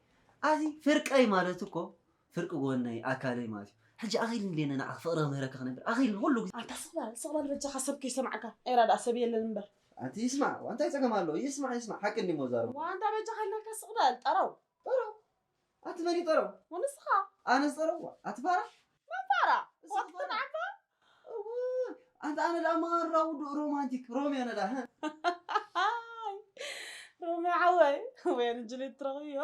ኣቲ ፍርቀይ ማለት እኮ ፍርቂ ጎነይ ኣካለይ ማለት እዩ። ሕጂ ኣኺል እንዴ ንዓኺ ፍቕሪ ክምህረኪ ክነብር ኣኺል ንኹሉ ግዜ። ኣንታ ስቕ በል ስቕ በል በጃኻ ሰብ ከይሰማዕካ። ኤራ ደኣ ሰብ የለን እምበር። ኣንቲ ይስማዕ እንታይ ጸገም ኣለዎ? ይስማዕ ይስማዕ ሓቂ እንዲሞ ዛረቡ። ዋንታ በጃኻ ኢልናካ ስቕ በል ጠረው። ጠረው ኣቲ መን ይጠረው? ወንስኻ ኣነስ ጠረው ኣቲ ፋራ? መን ፋራ? ወቅትን ዓባ ኣንተ ኣነ ደኣ ማራ ውዱእ ሮማንቲክ ሮሚዮ ነዳ ሮሚዮ ዓወይ ወይ ንጅሊት ትረኽብዮ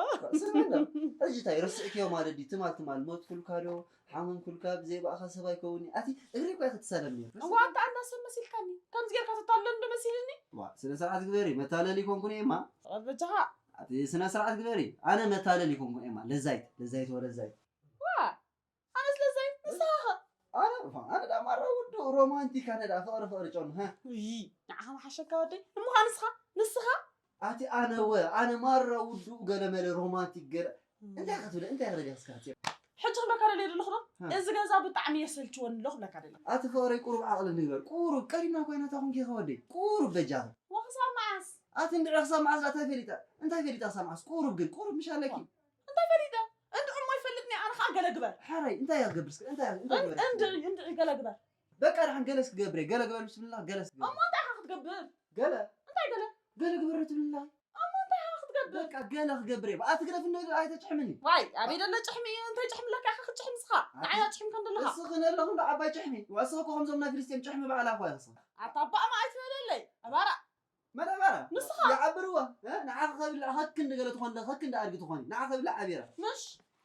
ሕጂ እንታይ ረስዕክዮ ማለት ድዩ ትማል ትማል ሞት ኩልካ ዶ ሓመም ኩልካ ብዘይ ባእኻ ሰብ ኣይከውኒ ኣቲ እግሪ እኳ ክትሳለም ነርካ እዋ ኣንተ ኣንዳ ሰብ መሲልካኒ ከምዚ ጌርካ ተታሎ እንዶ መሲልኒ ዋ ስነ ስርዓት ግበሪ መታለሊ ኮንኩን እየማ በጃኻ ኣቲ ስነ ስርዓት ግበሪ ኣነ መታለሊ ኮንኩን እየማ ለዛይት ለዛይት ወለዛይት ዋ ኣነስ ለዛይ ንስኻ ኸ? ኣነ ኣነ ዳ ማራ ውዱ ሮማንቲክ ኣነ ዳ ፍቕሪ ፍቕሪ ጨኑ ሀ? ውይ ንዓኻ ምሓሸካ ወደይ እሞ ኸ ንስኻ ንስኻ ኣቲ ኣነ ወ ኣነ ማራ ውዱ ገለመለ ሮማንቲክ ገለ እንታይ ክትብል እንታይ ክረዲያ እስካ ኣቲ ሕጂ ክብለካ ደልየ ዘለኹ ዶ ሀ። እዚ ገዛ ብጣዕሚ የሰልችወኒ ኣሎ ክብለካ ደለ ኣቲ ፍቕረይ ቁሩብ ዓቕሊ ንግበር ቁሩብ ቀዲምና ኮይና እታ ኩንኪ ከወደይ ቁሩብ በጃኺ ወኽሳብ መዓስ ኣቲ እንድዒ ክሳብ መዓስ ዳ እንታይ ፈሊጣ እንታይ ፈሊጣ ክሳብ መዓስ ቁሩብ ግን ቁሩብ ምሽ ኣለኪ እንታይ ፈሊጠ እንድዒ እሞ ይፈልጥኒ ኣነ ከዓ ገለ ግበር ሓራይ እንታይ እያ ክገብር እስከ እንታይ እያ እንታይ ግበር እንድዒ እንድዒ ገለ ግበር በቃ ደሓን ገለስ ክገብር እየ ገለ ግበር ምስ ብልላ ገለስ ግበር እሞ እንታይ ኢኻ ክትገብር ገለ እንታይ ገለ ገለ ግበር ትብልላ እሞ እንታይ ኢኻ ክትገብር በቃ ገለ ክገብር እየ ኣቲ ግደፍ እንደ ኣይተጭሕምኒ ዋይ ኣበይ ደለ ጭሕሚ እንታይ ጭሕምለካ ኢኻ ክትጭሕም ንስኻ ንዓይ ኣጭሕምካ እንደለኻ እስኺ ነለኹ እንዶ ዓባይ ጭሕሚ ወስኺ እኮ ከምዞም ናይ ፍልስጤም ጭሕሚ በዓላ እኳ ኢኽሲ ኣታ ኣባኣ ማዓት በለለይ ኣባራ መዳበራ ንስኻ ይዓብርዋ ንዓኻ ከብላ ከክንዲ ገለ ትኾን ከክንዲ ኣድጊ ትኾኒ ንዓ ከብላ ዓቢራ ምሽ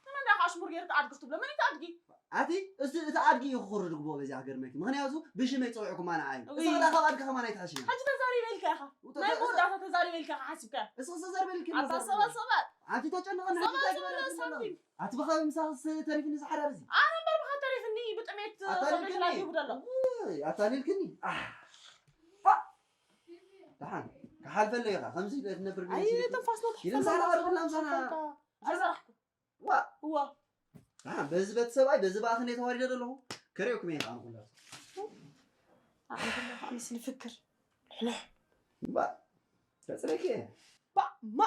ንመን ዳኻ ኣሽሙር ጌርካ ኣድጊ ክትብሎ መን እዩ ኣድጊ ኣቲ፣ እዚ፣ እቲ ኣድጊ እዩ ክኹሪ ድግቦ በዚ ሃገር መኪ። ምኽንያቱ ብሽመይ ጸዊዕኩማ ንዓይ። እውይ። እስኺ ደኣ ካብ ኣድጊ ከማን ኣይትሓሽና። ሕጂ ተዛሪበልካ ኢኻ። ውተ-፣ ናይ መወዳእታ ተዛሪበልካ ኢኻ ሓሲብካ። እስኺ ተዛሪበልኪ ኣታ እምበር ሰባት፣ ተዛሪበልኪ። ሰባት። ኣቲ ተጨንቐኒ፣ ሕጂ ሰባት እንታይ ዝበላ ትብለላ? ኣቲ ብኸ ምሳኽስ ተሪፍኒ ዝሓዳር እዚ? ኣነ እምበር ብኻ ተሪፍኒ ብጥሜት ኣታሊልክኒ። ተብለሽላ ይብደሎ። ውይ፣ ኣታሊልክኒ። ኣህ። ባ። ደሓን፣ ክሓልፈለይ ኢኻ። ከምዚ ኢለ ትነብር ኣይ፣ ብለሲ። ትንፋስ ነው ኢለ ምሳና ትሓልፈለይ። ቀርብና ምሳና። ኣይሰራሕኩ። ዋ። ዋ። ደሓን፣ በዚ በት ሰብኣይ፣ በዚ ብኣኽንደይ ተዋሪደ ዘለኹ። ከርእየኩም እየ ከዓ ንኹላችሁ። ኣነ ከለኹ ኣነስ ንፍክር። ሕልሕ። ባ። ተጽረኪ። ባ፣ ማ።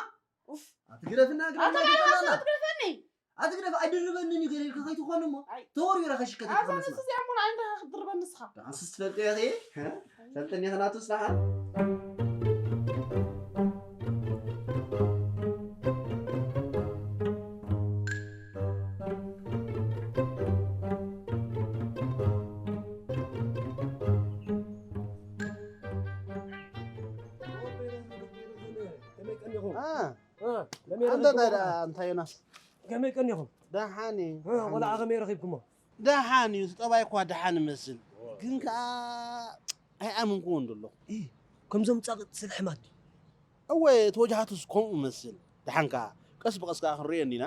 ኡፍ። ኣትግረፍና፣ ኣታ ግረፍና፣ ናይ ግረፍና። ራስና ትግረፈኒ። ኣትግረፍ፣ ኣይድርበንን እዩ ገለ ኢልካ ከይትኾን እሞ። ኣይ። ተወርዊራ ከሽከት ኣዛ ትኾን ንሱ መስማ። እዚኣ እሞ ንዓይ እንታይ ክትድርበኒ ንስኻ? ደሓንስ ትፈልጥዮ እኺ? ሀ? ሰልጥኒ ኸናቱ ስራሓ። ከመይ ቀኒኹም? አ፣ እ፣ ከመይ ኣንተ ረኺብኩም እንታይ ደኣ፣ ቆልዓ? እንታይ ዮናስ? ከመይ ቀኒኹም? ደሓን እዩ። እ፣ ቆልዓ ከመይ ረኺብኩሞ? ደሓን እዩ፣ እቲ ጠባይ እኳ ደሓን ይመስል። ኦ። ግን ከኣ ኣይኣመንኩዎን ዘለኹ። እ፣ ከምዞም ጻቕጥ ስልሕማት ድዩ? እወ፣ እቲ ወጅሃቱስ ከምኡ ይመስል። ደሓን ከኣ ቀስ ብቐስ ከኣ ክንርእዮ እንዲና።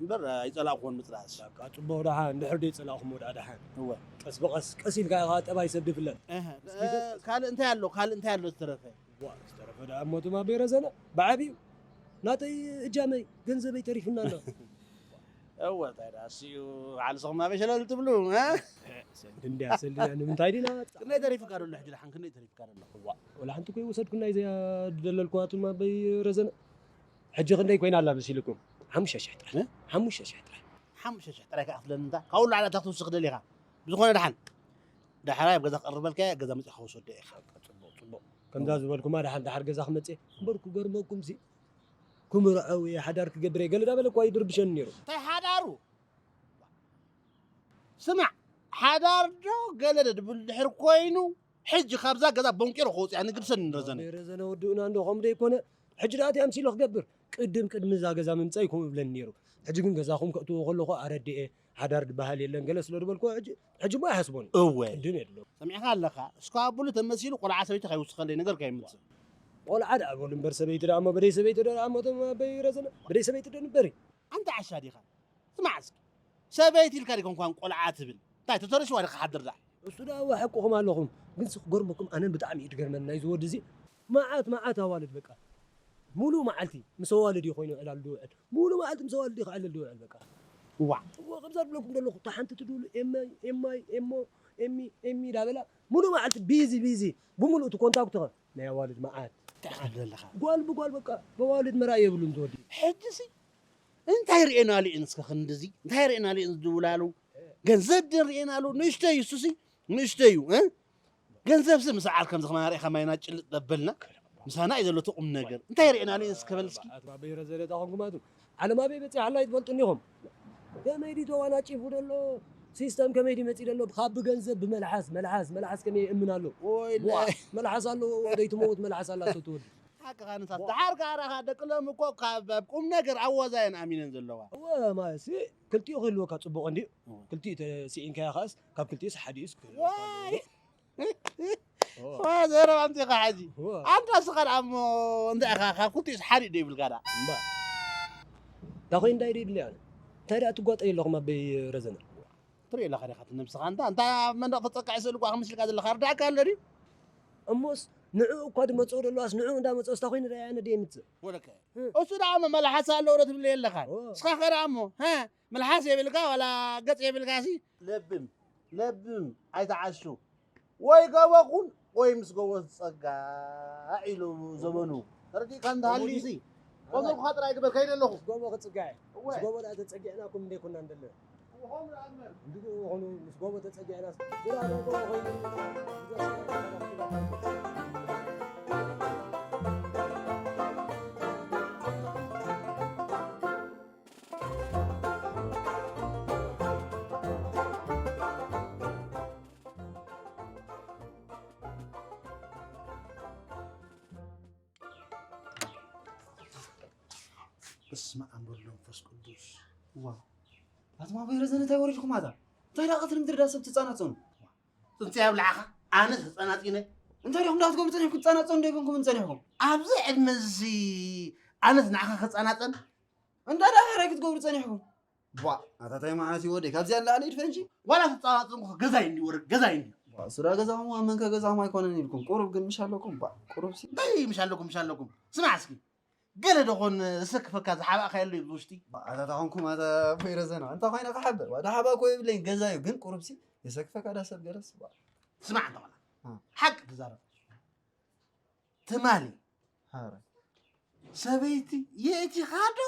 እምበር ኣይጸላእኩዎን ምጽላእስ። በቃ ጽቡቕ ደሓን፣ እንድሕር ደይጸላእኩሞ ደኣ ደሓን። እወ። ቀስ ብቐስ፣ ቀስ ኢልካ ኢኻ ጠባይ ሰብ ድፍለጥ። እህ፣ እስኪ እ፣ ካልእ እንታይ ኣሎ? ካልእ እንታይ ኣሎ ዝተረፈ? ዋ፣ ዝተረፈ ደኣ እሞ ትማ ቤረዘነ ብዓቢኡ ናተይ እጃመይ ገንዘበይ ተሪፉና ኣሎ። እወ፣ እንታይ ደኣ እሱ እዩ፣ በዓል ንስኹም ኣበይ ሸለል ትብሉ፣ እ? ሰልዲ እንድያ፣ ሰልዲ እንድያ፣ ንምንታይ ዲና? ክንደይ ተሪፉካ ደሎ ሕጂ ደሓን፣ ክንደይ ተሪፉካ ደሎ? ዋ፣ ወላ ሓንቲ እኮ ይወሰድኩ ናይ ዘያ-፣ ደለልኩዋ ትማ በይ ረዘነ። ሕጂ ክንደይ ኮይና ኣላ መሲልኩም? ሓሙሽተ ሽሕ ጥራይ። እ? ሓሙሽተ ሽሕ ጥራይ። ሓሙሽተ ሽሕ ጥራይ ክኣኽለኒ እንታ፣ ካብኡ ንላዕሊ ኣታ ክትውስኽ ደሊኻ? ብዝኾነ ደሓን፣ ዳሕራይ ኣብ ገዛ ክቐርበልካ እየ፣ ኣብ ገዛ መጺእኻ ውሰዶ ኢኻ። በቃ፣ ጽቡቕ፣ ጽቡቕ። ከምዛ ዝበልኩማ ደሓን፣ ደሓር ገዛ ክመጽእ እየ። እምበር ክገርመኩምሲ፣ ክምርዐው እየ፣ ሓዳር ክገብር እየ፣ ገለ ዳበለ እኳ ይድርብሸኒ ነይሩ። እንታይ ሓዳሩ? ስማዕ፣ ሓዳር ዶ ገለ ዶ ድብል ድሕር ኮይኑ፣ ሕጂ ካብዛ ገዛ ቦንቂሮ ክወጽእ እያ፣ ንግድሰኒ ረዘነ። ረዘነ ወድኡና እንዶ፣ ከምኡ ደይኮነ፣ ሕጂ ደኣ እንታይ ኣምሲሎ ክገብር? ቅድም፣ ቅድሚ እዛ ገዛ ምምጻይ ከምኡ ይብለኒ ነይሩ። ሕጂ ግን ገዛኹም ከእትዎ ከለኹ ኣረድኤ፣ ሓዳር ዝበሃል የለን ገለ ስለ ዝበልኩ፣ ሕጂ፣ ሕጂ እሞ ኣይሓስቦን። እወ። ቅድም የድሎ። ሰሚዕካ ኣለኻ? እስኳ ኣብሉ ተመሲሉ ቆልዓ ሰበይቲ ከይውስኸለይ ነገር ከይምጽእ። ቆልዓ ደኣ በሉ እምበር ሰበይቲ ደኣ እሞ፣ በደይ ሰበይቲ ደኣ እሞ፣ ተም-፣ በይ ረዘነ፣ በደይ ሰበይቲ ዶ ንበሪ? ኣንታ ዓሻ ዲኻ? ስማዕ እስኪ። ሰበይቲ ኢልካ ዲኻ እንኳን ቆልዓ ትብል? እንታይ ተተረሽዋ ዲኻ ሓድር ደኣ? እሱ ደኣ እወ ሓቅኹም ኣለኹም። ግን ክገርመኩም ኣነ ብጣዕሚ እዩ ዝገርመኒ ናይዚ ወዲ እዚ። መዓት፣ መዓት ኣዋልድ በቃ። ሙሉእ መዓልቲ ምስ ኣዋልድ እዩ ኮይኑ ዕላል ዝውዕል። ሙሉእ መዓልቲ ምስ ኣዋልድ እዩ ክዕልል ዝውዕል በቃ። እዋ። እዎ፣ ከምዛ ዝብለኩም ዘለኹ፣ እታ ሓንቲ ትድውሉ ኤማይ፣ ኤማይ፣ ኤሞ፣ ኤሚ፣ ኤሚ ዳበላ፣ ሙሉእ መዓልቲ ቢዚ፣ ቢዚ። ብምሉእ እቲ ኮንታክቱ ኸ ናይ ኣዋልድ መዓት። እንታይ ትብል ኣለኻ? ጓል ብጓል በቃ፣ ብኣዋልድ መርኣይ የብሉን ዝወዲ። ሕጂሲ እንታይ ርኤና ልእን እስከ ክንድዚ? እንታይ ርኤና ልእን ዝድውላሉ? ገንዘብ ድን ርኤናሉ? ንእሽተይ እዩ እሱሲ፣ ንእሽተይ እዩ፣ እ? ገንዘብሲ ምስ ዓል ከምዚ ከማና ርኢኻ ማይና ጭልጥ ዘበልና፣ ምሳና እዩ ዘሎ እቲ ቁም ነገር። እንታይ ርኤናሉ እስከ በል እስኪ? ኣቶ ኣበይ ረዘነ፣ እታ ኾንኩም ኣቱ ዓለም ኣበይ በጺሓ ኣላ ኣይትፈልጡን ኢኹም። ከመይ ድዩ ተዋናጪፉ ዘሎ? ሲስተም ከመይ ድዩ መጺኡ ዘሎ? ካብ ብገንዘብ ብመልሓስ፣ መልሓስ፣ መልሓስ ከመይ ይእምን ኣሎ? ወይ ዋ፣ ለ- መልሓስ ኣለዎ፣ ደይትመውት መልሓስ ኣላቶ ትወዲ። ሓቅኻ ንሳ። ዋ። ደሓር ከኣ ርኣኻ፣ ደቂ ሎሚ እኮ ካብ፣ ኣብ ቁም ነገር ኣብ ዋዛ እየን ኣሚነን ዘለዋ። እወ፣ ማለትሲ ክልቲኡ ክህልወካ ጽቡቕ እንድዩ። እወ። ክልቲኡ ተስኢንካዮ ከኣስ፣ ካብ ክልቲኡስ ሓዲኡስ ክህልወካ ኣለዎ። ዋይ! እወ። ዋ፣ ዘረባ ኣምጺእኻ ሕጂ። እወ። ኣንታ እስኻ ደኣ እሞ እንታይ ኢኻ፣ ካብ ክልቲኡስ ሓዲኡ ዶ ይብልካ ደኣ? እምባ። እንታይ ኮይኑ እንታይ ዶ ይድልያ? እንታይ ደኣ ትጓጠዩ ኣለኹም ኣበይ ረዘነ? ትርኢ ኣለኻ ዲኻ እቲ ነብስኻ? እንታ፣ እንታ ኣብ መንደቕ ተጸቅዐ ስእሊ እኳ ክምስልካ ዘለኻ ርዳእካ ኣሎ ድዩ? እሞስ ንዕኡ እኳ ድመጽኦ ደለዋስ ንዕኡ እንዳመጽኦስ እንታይ ኮይኑ ደኣ ኣነ ድየ ምጽእ? ወለከ፣ እ። እሱ ደኣ እሞ መልሓስ ኣለዎ ዶ ትብል የለኻን? ኦ። እስኻ ኸ ደኣ እሞ፣ ሀ፣ መልሓስ የብልካ ዋላ ገጽ የብልካሲ? ለብም፣ ለብም፣ ኣይትዓሹ። ወይ ጎቦ ኩን ወይ ምስ ጎቦ ትጸጋዕ ኢሉ ዘመኑ። ተረዲእካ እንተሃልዩሲ፣ ከምኡ ከምኡልካ ጥራይ ግበር፣ ከይደ ኣለኹ። ምስ ጎቦ ክጽጋዕ እየ። እወ። ምስ ጎቦ ደኣ ተጸጊዕናኩም እንዴ ኮና እንደለ። እወ፣ ከምኡ ደኣ እምበር። እንድኡ ኾኑ ምስ ጎቦ ተጸጊዕናስ፣ ዝራእና ጎቦ ኾይኑ። በስመ ኣብ ወወልድ ወመንፈስ ቅዱስ። ዋው። ኣቱም ኣቦይ ረዘነ እንታይ ወሪድኩም ኣታ? እንታይ ደኣ ቀትሪ ምድሪ ደኣ ሰብ ትጻናጸኑ? ጽንጽያ ይብልዓኻ? ኣነስ ተጻናጺነ። እንታይ ዲኹም ደኣ ክትገብሩ ጸኒሕኩም? ትጻናጸኑ ዶ ኣይኮንኩምን ጸኒሕኩም? ኣብዚ ዕድመ እዚ ኣነስ ንዓኻ ክጻናጸን? እንታይ ደኣ ሕራይ ክትገብሩ ጸኒሕኩም? ቧ፣ ኣታ ታይ መዓት እዩ ወደይ? ካብዚኣ ንላዕሊ ይድፈንሺ? ዋላ ተጻናጸንኩ ገዛይ እንዲ ወረድ፣ ገዛይ እንዲ። ቧ፣ እሱ ደኣ ገዛኹም ኣብ መንከ ገዛኹም ኣይኮነን ኢልኩም። ቁሩብ ግን ምሽ ኣለኩም። ቧ፣ ቁሩብ ሲ እንታይ ምሽ ኣለኩም፣ ምሽ ኣለኩም? ስማዕ እስኪ። ገለ ዶ ኾን ዘሰክፈካ ዝሓባእካዮ ኣሎ እዩ ውሽጢ? ኣታ ታኾንኩም ኣታ ኣቦይ ረዘነ፣ እንታይ ኮይነ ክሓብእ? ዋላ ሓባ እኮ የብለይን፣ ገዛ እዩ፣ ግን ቁሩብሲ የሰክፈካ ዳ ሰብ ገለስ። ስማዕ እንተ ኾና፣ እ። ሓቂ ትዛረብ። ትማሊ ሃረ። ሰበይቲ የእቲኻ ዶ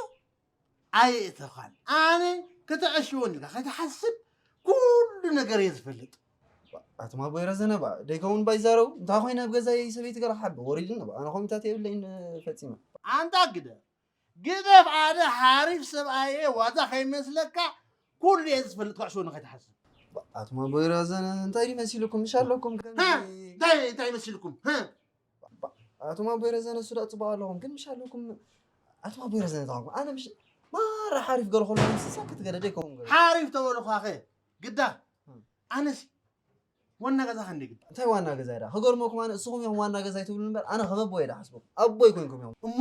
ኣየእተኻን? ኣነ ከተዐሽወኒ ኢልካ ከይትሓስብ ኩሉ ነገር እየ ዝፈልጥ። ኣቱም ኣቦይ ረዘነ፣ ባ ደይከውን ባይዛረቡ፣ እንታይ ኮይነ ኣብ ገዛይ ሰበይቲ ገለ ክሓብእ ወሪድኒ፣ ባ ኣነ ኮሚታት የብለይን ፈጺመ። ኣንታ ግደፍ፣ ግደፍ፣ ኣነ ሓሪፍ ሰብኣየ ዋዛ ከይመስለካ ኩሉ እየ ዝፈልጥ፣ ክትዕሽወኒ ከይትሓስብ። ኣቱም ኣቦይ ረዘነ፣ እንታይ ድዩ መሲልኩም? ምሽ ኣለኩም ከምዚ ሃ? እንታይ፣ እንታይ መሲልኩም? ሃ? ኣቱም ኣቦይ ረዘነ፣ እሱ ደኣ ጽቡቕ ኣለኹም፣ ግን ምሽ ኣለኩም። ኣቱም ኣቦይ ረዘነ፣ እንታይ ኾንኩም? ኣነ ምሽ ማራ ሓሪፍ ገለ ከሎ፣ እንስሳ ክትገደደ ይከውን ገለ። ሓሪፍ ተበልኳኸ፣ ግዳ። እም። ኣነሲ ዋና ገዛኻ እንደ ግዳ። እንታይ ዋና ገዛይ ደኣ? ክገርመኩም፣ ኣነ እስኹም እዮም ዋና ገዛይ ትብሉ እምበር፣ ኣነ ከም ኣቦ እየ ደኣ ሓስበኩም። ኣቦይ ኮይንኩም እዮም። እሞ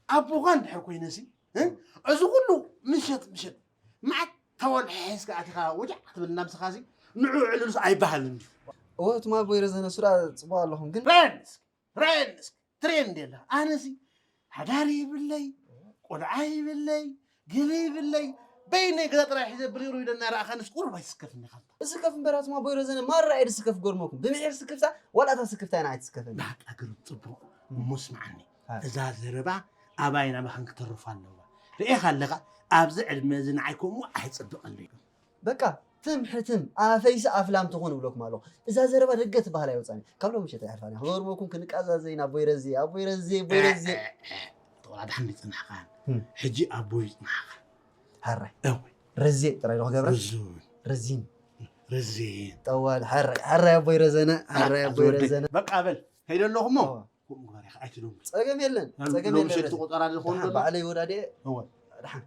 ኣቦኻ እንድሕር ኮይነሲ፣ እ? እዚ ኩሉ ምሸት፣ ምሸት፣ መዓት ተወልሐ ሒዝካ ኣቲኻ ወጃዕ ክትብል እናምስኻሲ፣ ንዑ ዕልልስ ኣይበሃልን ድዩ? እወ፣ እቱም ኣቦይ ረዘነ፣ እሱ ደኣ ጽቡቕ ኣለኹም፣ ግን ራየን እስኪ፣ ራየን እስኪ፣ ትሬን እንደ ኣላ። ኣነሲ ሓዳር ይብለይ፣ ቆልዓ ይብለይ፣ ገለ ይብለይ፣ በይነይ ገዛ ጥራይ ሒዘ ብሪሩ ኢለ እናረኣኻንስ ቁሩብ ኣይስከፍን ኢኻ። እስከፍ እምበር ኣቱም ኣቦይ ረዘነ፣ ማራ እየ ዝስከፍ ክገርመኩም። ብምሒር ስክፍታ፣ ዋላ እታ ስክፍታ እያ ንዓይ ትስከፈኒ። ናጣ ግርም ጽቡቕ። እሞ ስምዓኒ፣ ሃ። እዛ ዘረባ ኣባይ ናባኻን ክተርፍ ኣለዋ። ርኤኻ ኣለኻ፣ ኣብዚ ዕድመ እዚ ንዓይ ከምኡ ኣይጽብቐለይ። በቃ፣ ትም ሕትም፣ ኣፈይሲ ኣፍላም ትኹን እብለኩም ኣለኹ። እዛ ዘረባ ደገ ትበሃል ኣይወጻኒ። ካብ ሎሚ ምሸት ኣይሕልፋን እያ። ክገርመኩም ክንቃዛዘ ኢና፣ ኣቦይ ረዜ፣ ኣቦይ ረዜ፣ ኣቦይ ረዜ። ተቆላ ድሓን ይጽናሕካ። እም። ሕጂ ኣቦይ ይጽናሕካ። ሓራይ። እወ። ረዜ ጥራይ ዶ ክገብራ? ርዙን። ረዚን። ረዜ። ጠዋል፣ ሓራይ፣ ሓራይ ኣቦይ ረዘነ፣ ሓራይ ኣቦይ ኣዝወደይ። ረዘነ። በቃ በል፣ ከይደ ኣለኹ እሞ። እወ። ከምኡ ግበር ኢኻ፣ ኣይትደንጉ። ጸገም የለን፣ ጸገም ሎሚ የለን። ምሸት ትቆጸራ ዶ ክኸውን ደሓን ዘሎ? ባዕለይ ወዳድየ። እወ። ደሓን።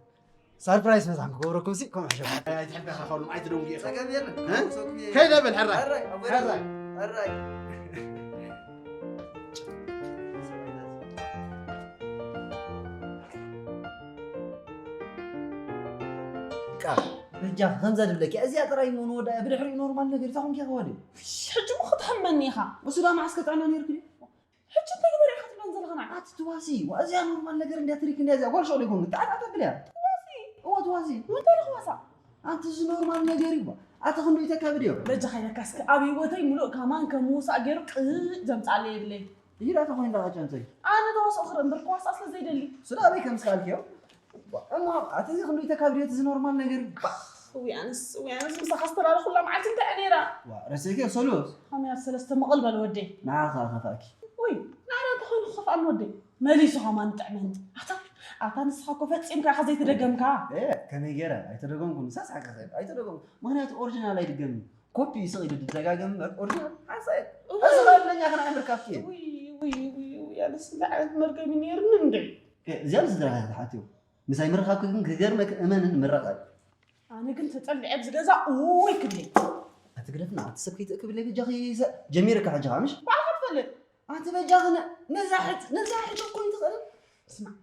ሳርፕራይዝ መታን ክገብረኩም ሲ፣ ከምኡ ሕሸ። ኣይትሕበኻ፣ ከሉ ኣይትደንጉ ኢኻ። ጸገም የለን። እ? ክመልሰኩም እየ። ከይደ በል፣ ሕራይ። ሕራይ፣ ኣቦይ ሕራይ። ሕራይ። ቃል፣ በጃ፣ ከምዛ ድብለኪ፣ እዚኣ ጥራይ እሞ ንወዳ፣ ብድሕሪኡ ኖርማል ነገር፣ እንታይ ኮንኪ ኢኻ ወዲ? ሕጂ እሞ ክትሕመኒ ኢኻ። እሱ ዳ መዓስ ከጥዕና ነይርኩ ድዩ? ሕጂ እንታይ ግበር ኢኻ ትብለን ዘለኻ ንዓይ? ኣቲ ትዋሲ፣ ዋ፣ እዚኣ ኖርማል ነገር እንድያ ትሪክ እንድያ እዚኣ፣ ጓል ሸቕሎ ይኮኑ፣ ጣዕጣዕ ተብልያ። ትዋሲ? እወ፣ ትዋሲ። እንታይ ኢኻ ዋሳ? ኣንቲ እዚ ኖርማል ነገር እዩ። ኣቲ ክንዱ ይተካብድ እዮም። በጃኻ ኢለካ እስኪ፣ ኣብ ህይወተይ ሙሉእ ካማን ከም ምውሳእ ገይሩ ቅጭ ዘምጻለይ የብለይ። ይዳ ተኾይን ዳቃጫ እንታይ? ኣነ ተዋስኦ ክርኢ እምበር ክዋሳእ ስለ ዘይደሊ። ስለ ኣበይ ከም ስኣልክዮ? እሞ ኣቲ እዚ ክንዱ ይተካብድ እቲ እዚ ኖርማል ነገር እዩ። እውይ ኣነስ፣ እውይ ኣነስ ምሳኻ ዝተላለኹላ መዓልቲ እንታይ እያ ነይራ? ዋ፣ ረሲዕክዮ ሰሉስ? ከመይ ኣብ ሰለስተ መቕል በል ወደይ። ንዓኻ ከፋእኪ። ውይ፣ ንዓና እንተኾይኑ ክኸፍኣኒ ወደይ። መሊሱ ኸማን ጥዕመኒ። ኣታ፣ ኣታ ንስኻ እኮ ፈጺምካ ኢኻ ዘይተደገምካ። ኤ፣ ከመይ ገይረ? ኣይተደገምኩን። ንሳስ ሓቂ ኸ ኣይተደገምኩ። ምኽንያቱ ኦሪጂናል ኣይድገምን። ኮፒ ስቕ ኢሉ ዝደጋገም እምበር ኦሪጂናል ሓንሳእ እየ። እውይ። እዚ ኸኣ እድለኛ ኸኣ ምርካብኪ እየ። ውይ፣ ውይ፣ ውይ፣ ውይ፣ ኣነስ እንታይ ዓይነት መርገም እዩ ነይሩኒ እንዴ? ኤ፣ እዚኣ ንስድራኻ ኢኻ ትሓትዮ። ምሳይ ምርኻብኪ ግን ክገርመኪ እመንን ምረቓ እዩ። ኣነ ግን ተጸሊዐ ኣብዚ ገዛ እውይ ክብለይ። ኣቲ ግደፍና፣ ኣቲ ሰብ ከይትእክብለይ በጃኺ ሰ-፣ ጀሚርካ ሕጂ ኸኣ ምሽ? ባዕልኻ ትፈልጥ። ኣቲ በጃኺ ነ-፣ ነዛ ሕጽ-፣ ነዛ ሕጽ እኮ ይትኽእል። ስማዕ፣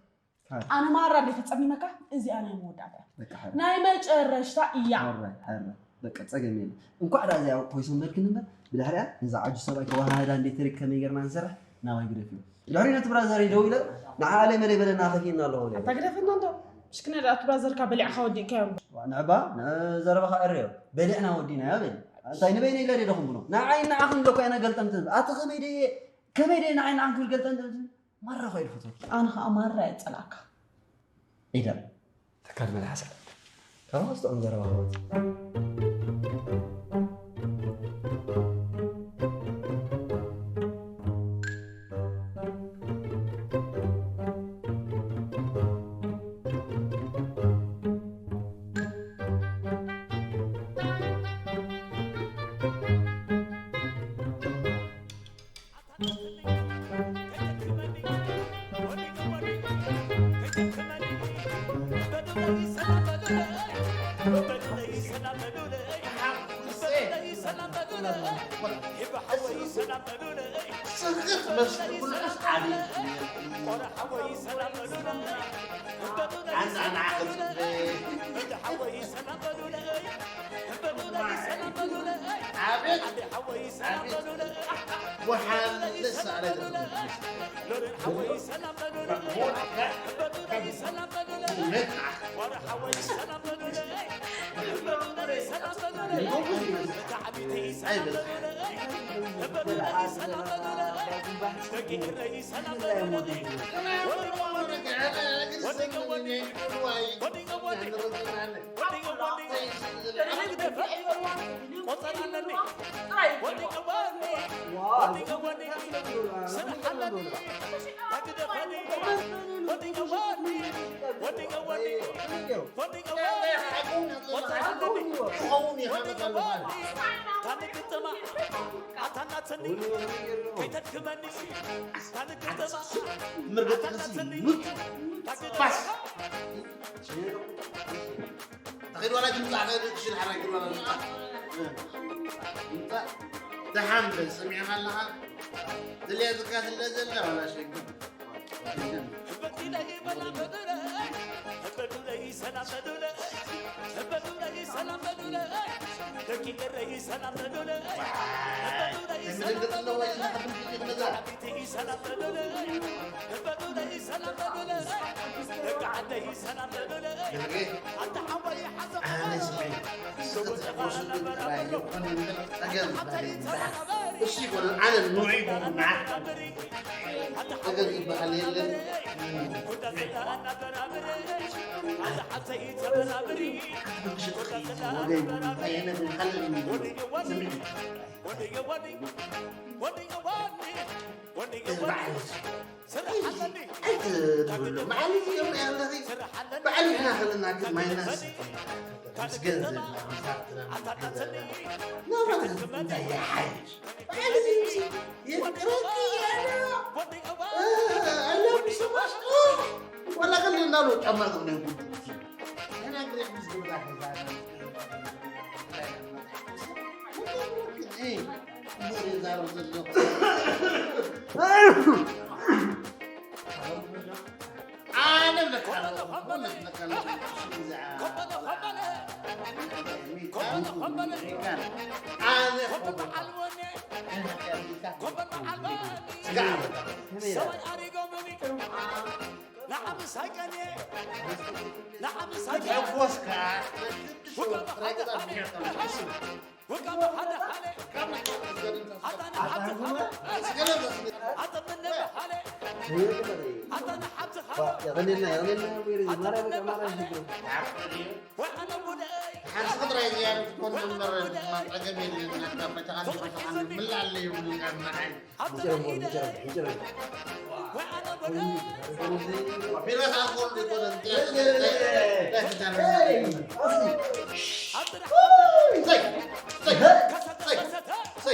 ሃ። ኣነ ማራ እንደ ተጸሚመካ፣ እዚኣ ናይ መወዳእታ እያ። በቃ፣ ሓራ። ናይ መጨረሽታ እያ። ሓራ፣ ሓራ። በቃ፣ ጸገም የለን። እንኳዕ ደኣ እዚኣ ኮይሶም በልክኒ እምበር፣ ብድሕሪኣ ነዛ ዓጁ ሰብኣይ ከወሃህዳ እንደ ትሪክ ከመይ ጌርና ንሰርሕ፣ ናባይ ግደፍዮ። ብድሕሪኡ ነቲ ብራዘረይ ደው ኢለ፣ ንዓ ኣለይ መለይ በለና ከፊእና ኣለኹ በለ። ኣታ ግደፈና እንዶ። ምሽክና ደኣ እቲ ብራዘርካ በሊዕኻ ወዲእካዮ እምበር። ዋ፣ ንዕባ፣ ንዘረባኻ ዕርዮ። በሊዕና ወዲእናዮ በል። እንታይ ንበይነይ ኢለ ደኹም ብሎ። ንዓይ ንዓኹም ኢለ እኮ ኣነ ገልጠምጥም። ኣቲ ከመይ ደየ፣ ከመይ ደየ ንዓይ ንዓኹም ክብል ገልጠምጥም? ማራ እኮ እየ ዝፈትወኪ። ኣነ ኸኣ ማራ እየ ዝጸልኣካ። ኢደም። ተካል መልሓስ። ካብ መስጥዖም ዘረባ ክወጽእ። ስክት መስል ብልዑስ ዓብዪ ኣና ኣና ዓቕጽ ኣቤት ኣቤት ወሓለ ሳለ መርገጽ ቃስ ተኸይድ ዋላ ግምጻ፣ ተኸይድ ክሽን ሓራ ግምጻ፣ ግምጻ። ግምጻ። ደሓን በል፣ ሰሚዕኻ ኣለኻ? ድልያ ዝካ ስለ ዘለ ዋላ ሸግር። ኣይትብሉ። በዓል እዮም ኣለኺ። በዓል ኢልና ከለና ግን ማይናስ ምስ ገንዘብ፣ ምስ ሃብትና፣ ምስ ገንዘብና። ናባና እንታይ ይሓይሽ? በዓል እዚ የፍቅረኪ እያለ፣ እ፣ I love you so much። ኦ፣ ዋላ ከለና ሎ ጫማ ዝብሎ ይጉድ። ንሕና ግሬት ምስ ግብራ ገዛና፣ እ፣ ኣነ ብለካ ኣለኹ፣ እውነት ብለካ ኣለኹ። ሽም እዚኣ ኣነ ስጋ ኣበላ። ተሐጎስካ፣ ጥራይ ገዛ ብሄር ተመልሱ። የቐኔልና፣ የቐኔልና፣ ማርያም፣ ማርያም፣ ሽግር። ሓንቲ ጥራይ ዝያዳ ክትኮን እምበር፣ ጸገም የለን። ናትካ መታኻን መታኻን ምላለ ይብልካ ንዓይ። ይጨረም፣ ይጨረም፣ ይጨረም። ቢረስ ኣልኮል ይኮነን።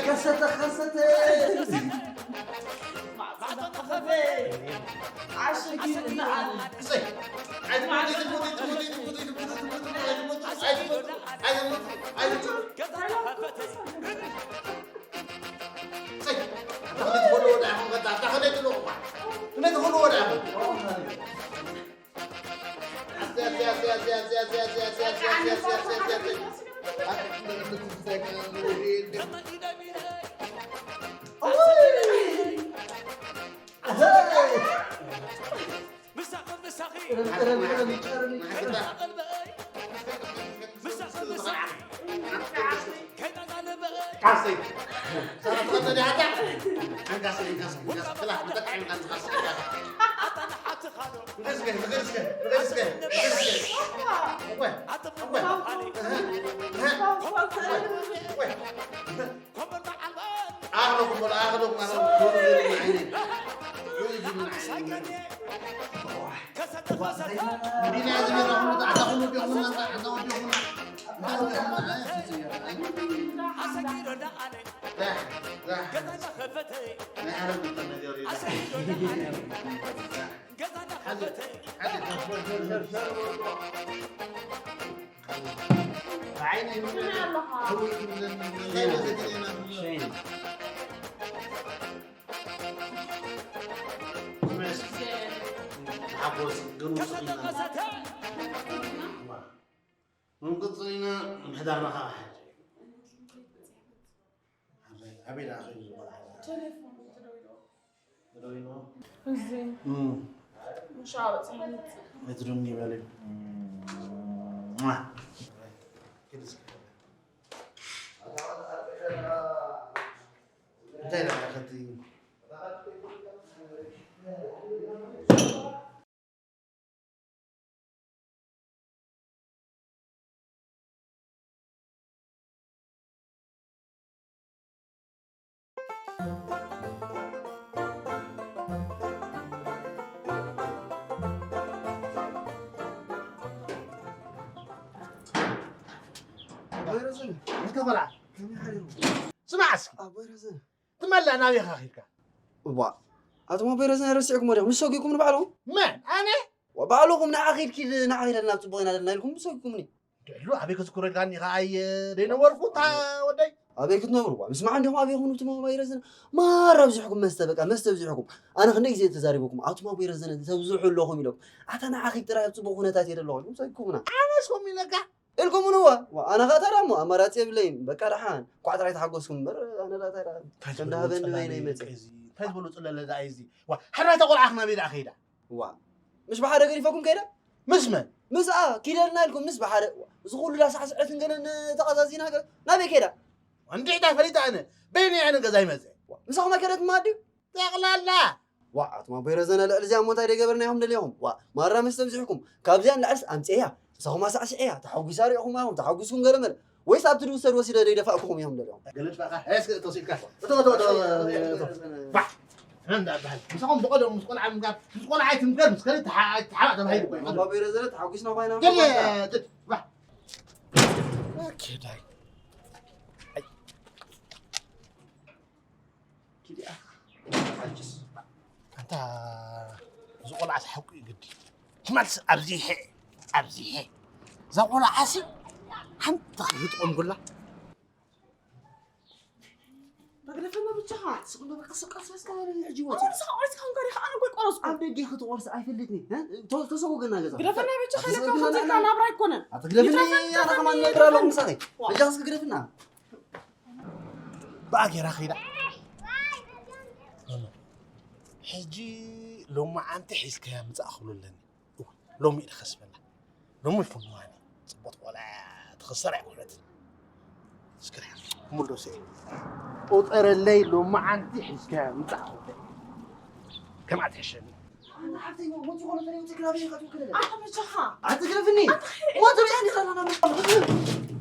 ከሰተ፣ ከሰተ። ብዓይነይ ምን ኣለኻ? ሕውይ ክብለኒ። ዜና። ሸይን። ሓጎስ ግን ውስጥ ኢና። እንቅጽል ኢና ምሕዳርና ከዓ ሓቂ። ኣበይ ደኣ ኸይዱ ዝበሃል? ተደዊሉ። እዚ እም። ምሻ በጽሕ። ኣይትደንጊ በሊ። እንታይ ደኣ ከቲ ኣቦይ ረዘነ፣ እስከ ቆልዓ። ከመይ ሓዲሩ? ስማዕ እስኪ። ኣቦይ ረዘነ። ትመላእ ናበይ ኢኻ ኺድካ? እዋ፣ ኣቶም ኣቦይ ረዘነ ረሲዕኩሞ ዲኹም? ምስ ሰጒኩም ንባዕልኹም? መን? ኣነ? ዋ፣ ባዕልኹም ንዓ ኺድ ኪድ፣ ንዓ ኺድ፣ ናብ ጽቡቕ ኢና ዘለና ኢልኩም ምስ ሰጒኩምኒ። ድሕሉ ኣበይ ከዝክረልካኒ ኢኻ ኣየ ደይነበርኩ፣ እታ ወደይ? ኣበይ ክትነብሩ? ዋ፣ ምስማዕ እንዲኹም ኣበይ ኹም እቶም ኣቦይ ረዘነ? ማራ ኣብዚሕኩም መስተ፣ በቃ መስተ ኣብዚሕኩም። ኣነ ክንደይ ግዜ ተዛሪበኩም፣ ኣቶም ኣቦይ ረዘነ ተብዝሑ ኣለኹም ኢሎም። ኣታ ንዓ ኺድ ጥራይ ኣብ ጽቡቕ ኩነታት እየ ዘለኹ ኢልኩም ሰጒኩምና። ኣነስ ከምኡ ኢለካ? ኢልኩምንዋ። ዋ፣ ኣነ ኸኣ ታዲያ እሞ ኣማራጺ የብለይን። በቃ ደሓን። ኳዕ ጥራይ ተሓጎስኩም እምበር፣ ኣነ ደኣ ታዲያ እንታይ ዝበሉ እንዳሃበኒ ጽላለ በይነይ መጸ። እዚ? እንታይ ዝበሉ ጽላለ ደኣ እዩ እዚ? ዋ፣ ሕራይ እታ ቆልዓ ክናበይ ደኣ ከይዳ? ዋ፣ ምሽ ብሓደ ገዲፈኩም ከይዳ? ምስ መን? ምስኣ ኪደልና ኢልኩም ምስ ብሓደ። ዋ፣ እዚ ኩሉ ዳ ሳዕስዐትን ገለን ተቐዛዚና ገ-፣ ናበይ ከይዳ? እንድዒ ዳ ፈሊጣ ኣነ። በይነይ ኣነ ገዛይ መጸ። ዋ፣ ምሳኹም ኣይከደትማ ድዩ? ጠቕላላ። ዋ፣ ኣቱም ኣቦይ ረዘነ፣ ልዕሊ እዚኣ እሞ እንታይ ደይገበርና ኢኹም ደሊኹም? ዋ፣ ማራ መስተ ኣብዚሕኩም። ካብዚኣ ንላዕልስ ኣምጽኤያ። ንሳኹም ኣሳዕስዐያ፣ ተሓጒሳ ሪእኹማ ኢኹም፣ ተሓጒስኩም ገለ መለ። ወይስ ኣብቲ ዝውሰድ ወሲደ ደይደፋእኩኹም ኢኹም ደሊኹም? ገለ ድፋእካ፣ እስኪ እቶ ሲልካ። እቶ፣ እቶ፣ እቶ፣ እቶ። ባ፣ ሕነ እንዳበሃል። ምሳኹም ብቐደሙ ምስ ቆልዓ ምምጋብ፣ ምስ ቆልዓ ኣይትምከር፣ ምስ ከልእ ተሓ-፣ ተሓባእ ተባሂሉ እኮ እዩ። ኣቱም ኣቦይ ረዘነ፣ ተሓጒስና እኳ ኢና ገለ፣ ምምጋብ። ትድ፣ ባ። ኦኬ፣ ዳይ። ኣይ። ኪድኣ። ሓጅስ። ኣንታ እዚ ቆልዓስ ሓቁ እዩ ግዲ። ትማልስ ኣብዚሐ፣ ኣብዚሐ። እዛ ቆልዓሲ ሓንቲ ክትቆምኩላ። መግደፈና ብቻኻ። ስቕ በል ቀስ ቀስ በል እስከ በል ሕጂ ወጽእ። ኣሁን ሰው ወርስ ካንጋሪ ከኣ ነው ቆይ ቆረስኩ። ኣብ ደገ ክትቆርስ ኣይፈልጥን እየ። እ? ተ-፣ ተሰጎገና ገዛ። ግደፈና ብቻ። ኣቲ ከይለካ ሰጎገና ከንዘካ ናብራ ኣይኮነን። ኣቲ ግደፍኒ። ግደፈና ኣነ ከማን ግደፈና። ነግራ ኣለኹ ምሳኺ። ዋ። በጃ እስኪ ግደፍና። ብኣ ጌራ ኸይዳ። ሕጂ ሎማዓንቲ ሒዝካያ ምጻእ ክብሉ ኣለኒ። እወ፣ ሎሚ ኢለ ከስበላ። ሎሚ ፍንዋኒ። ጽቡቕ ቆልዓ ትኽሰር ኣይኮነትን። እስኪ ርሓቕ። ሙልዶሰ። ቁጸረለይ ሎማዓንቲ ሒዝካያ ምጻእ ክብሉ። ከምኣ ትሕሸኒ። ኣነ ሓፍተይ ወ-፣ ወፂ ኾነ ተለይ ወፂ ክላበይ ኸትወክለለ። ኣታ በጃኻ። ኣትግረፍኒ። ኣታ ኸይረ። ወፂ ሪኣኒ ኸላና።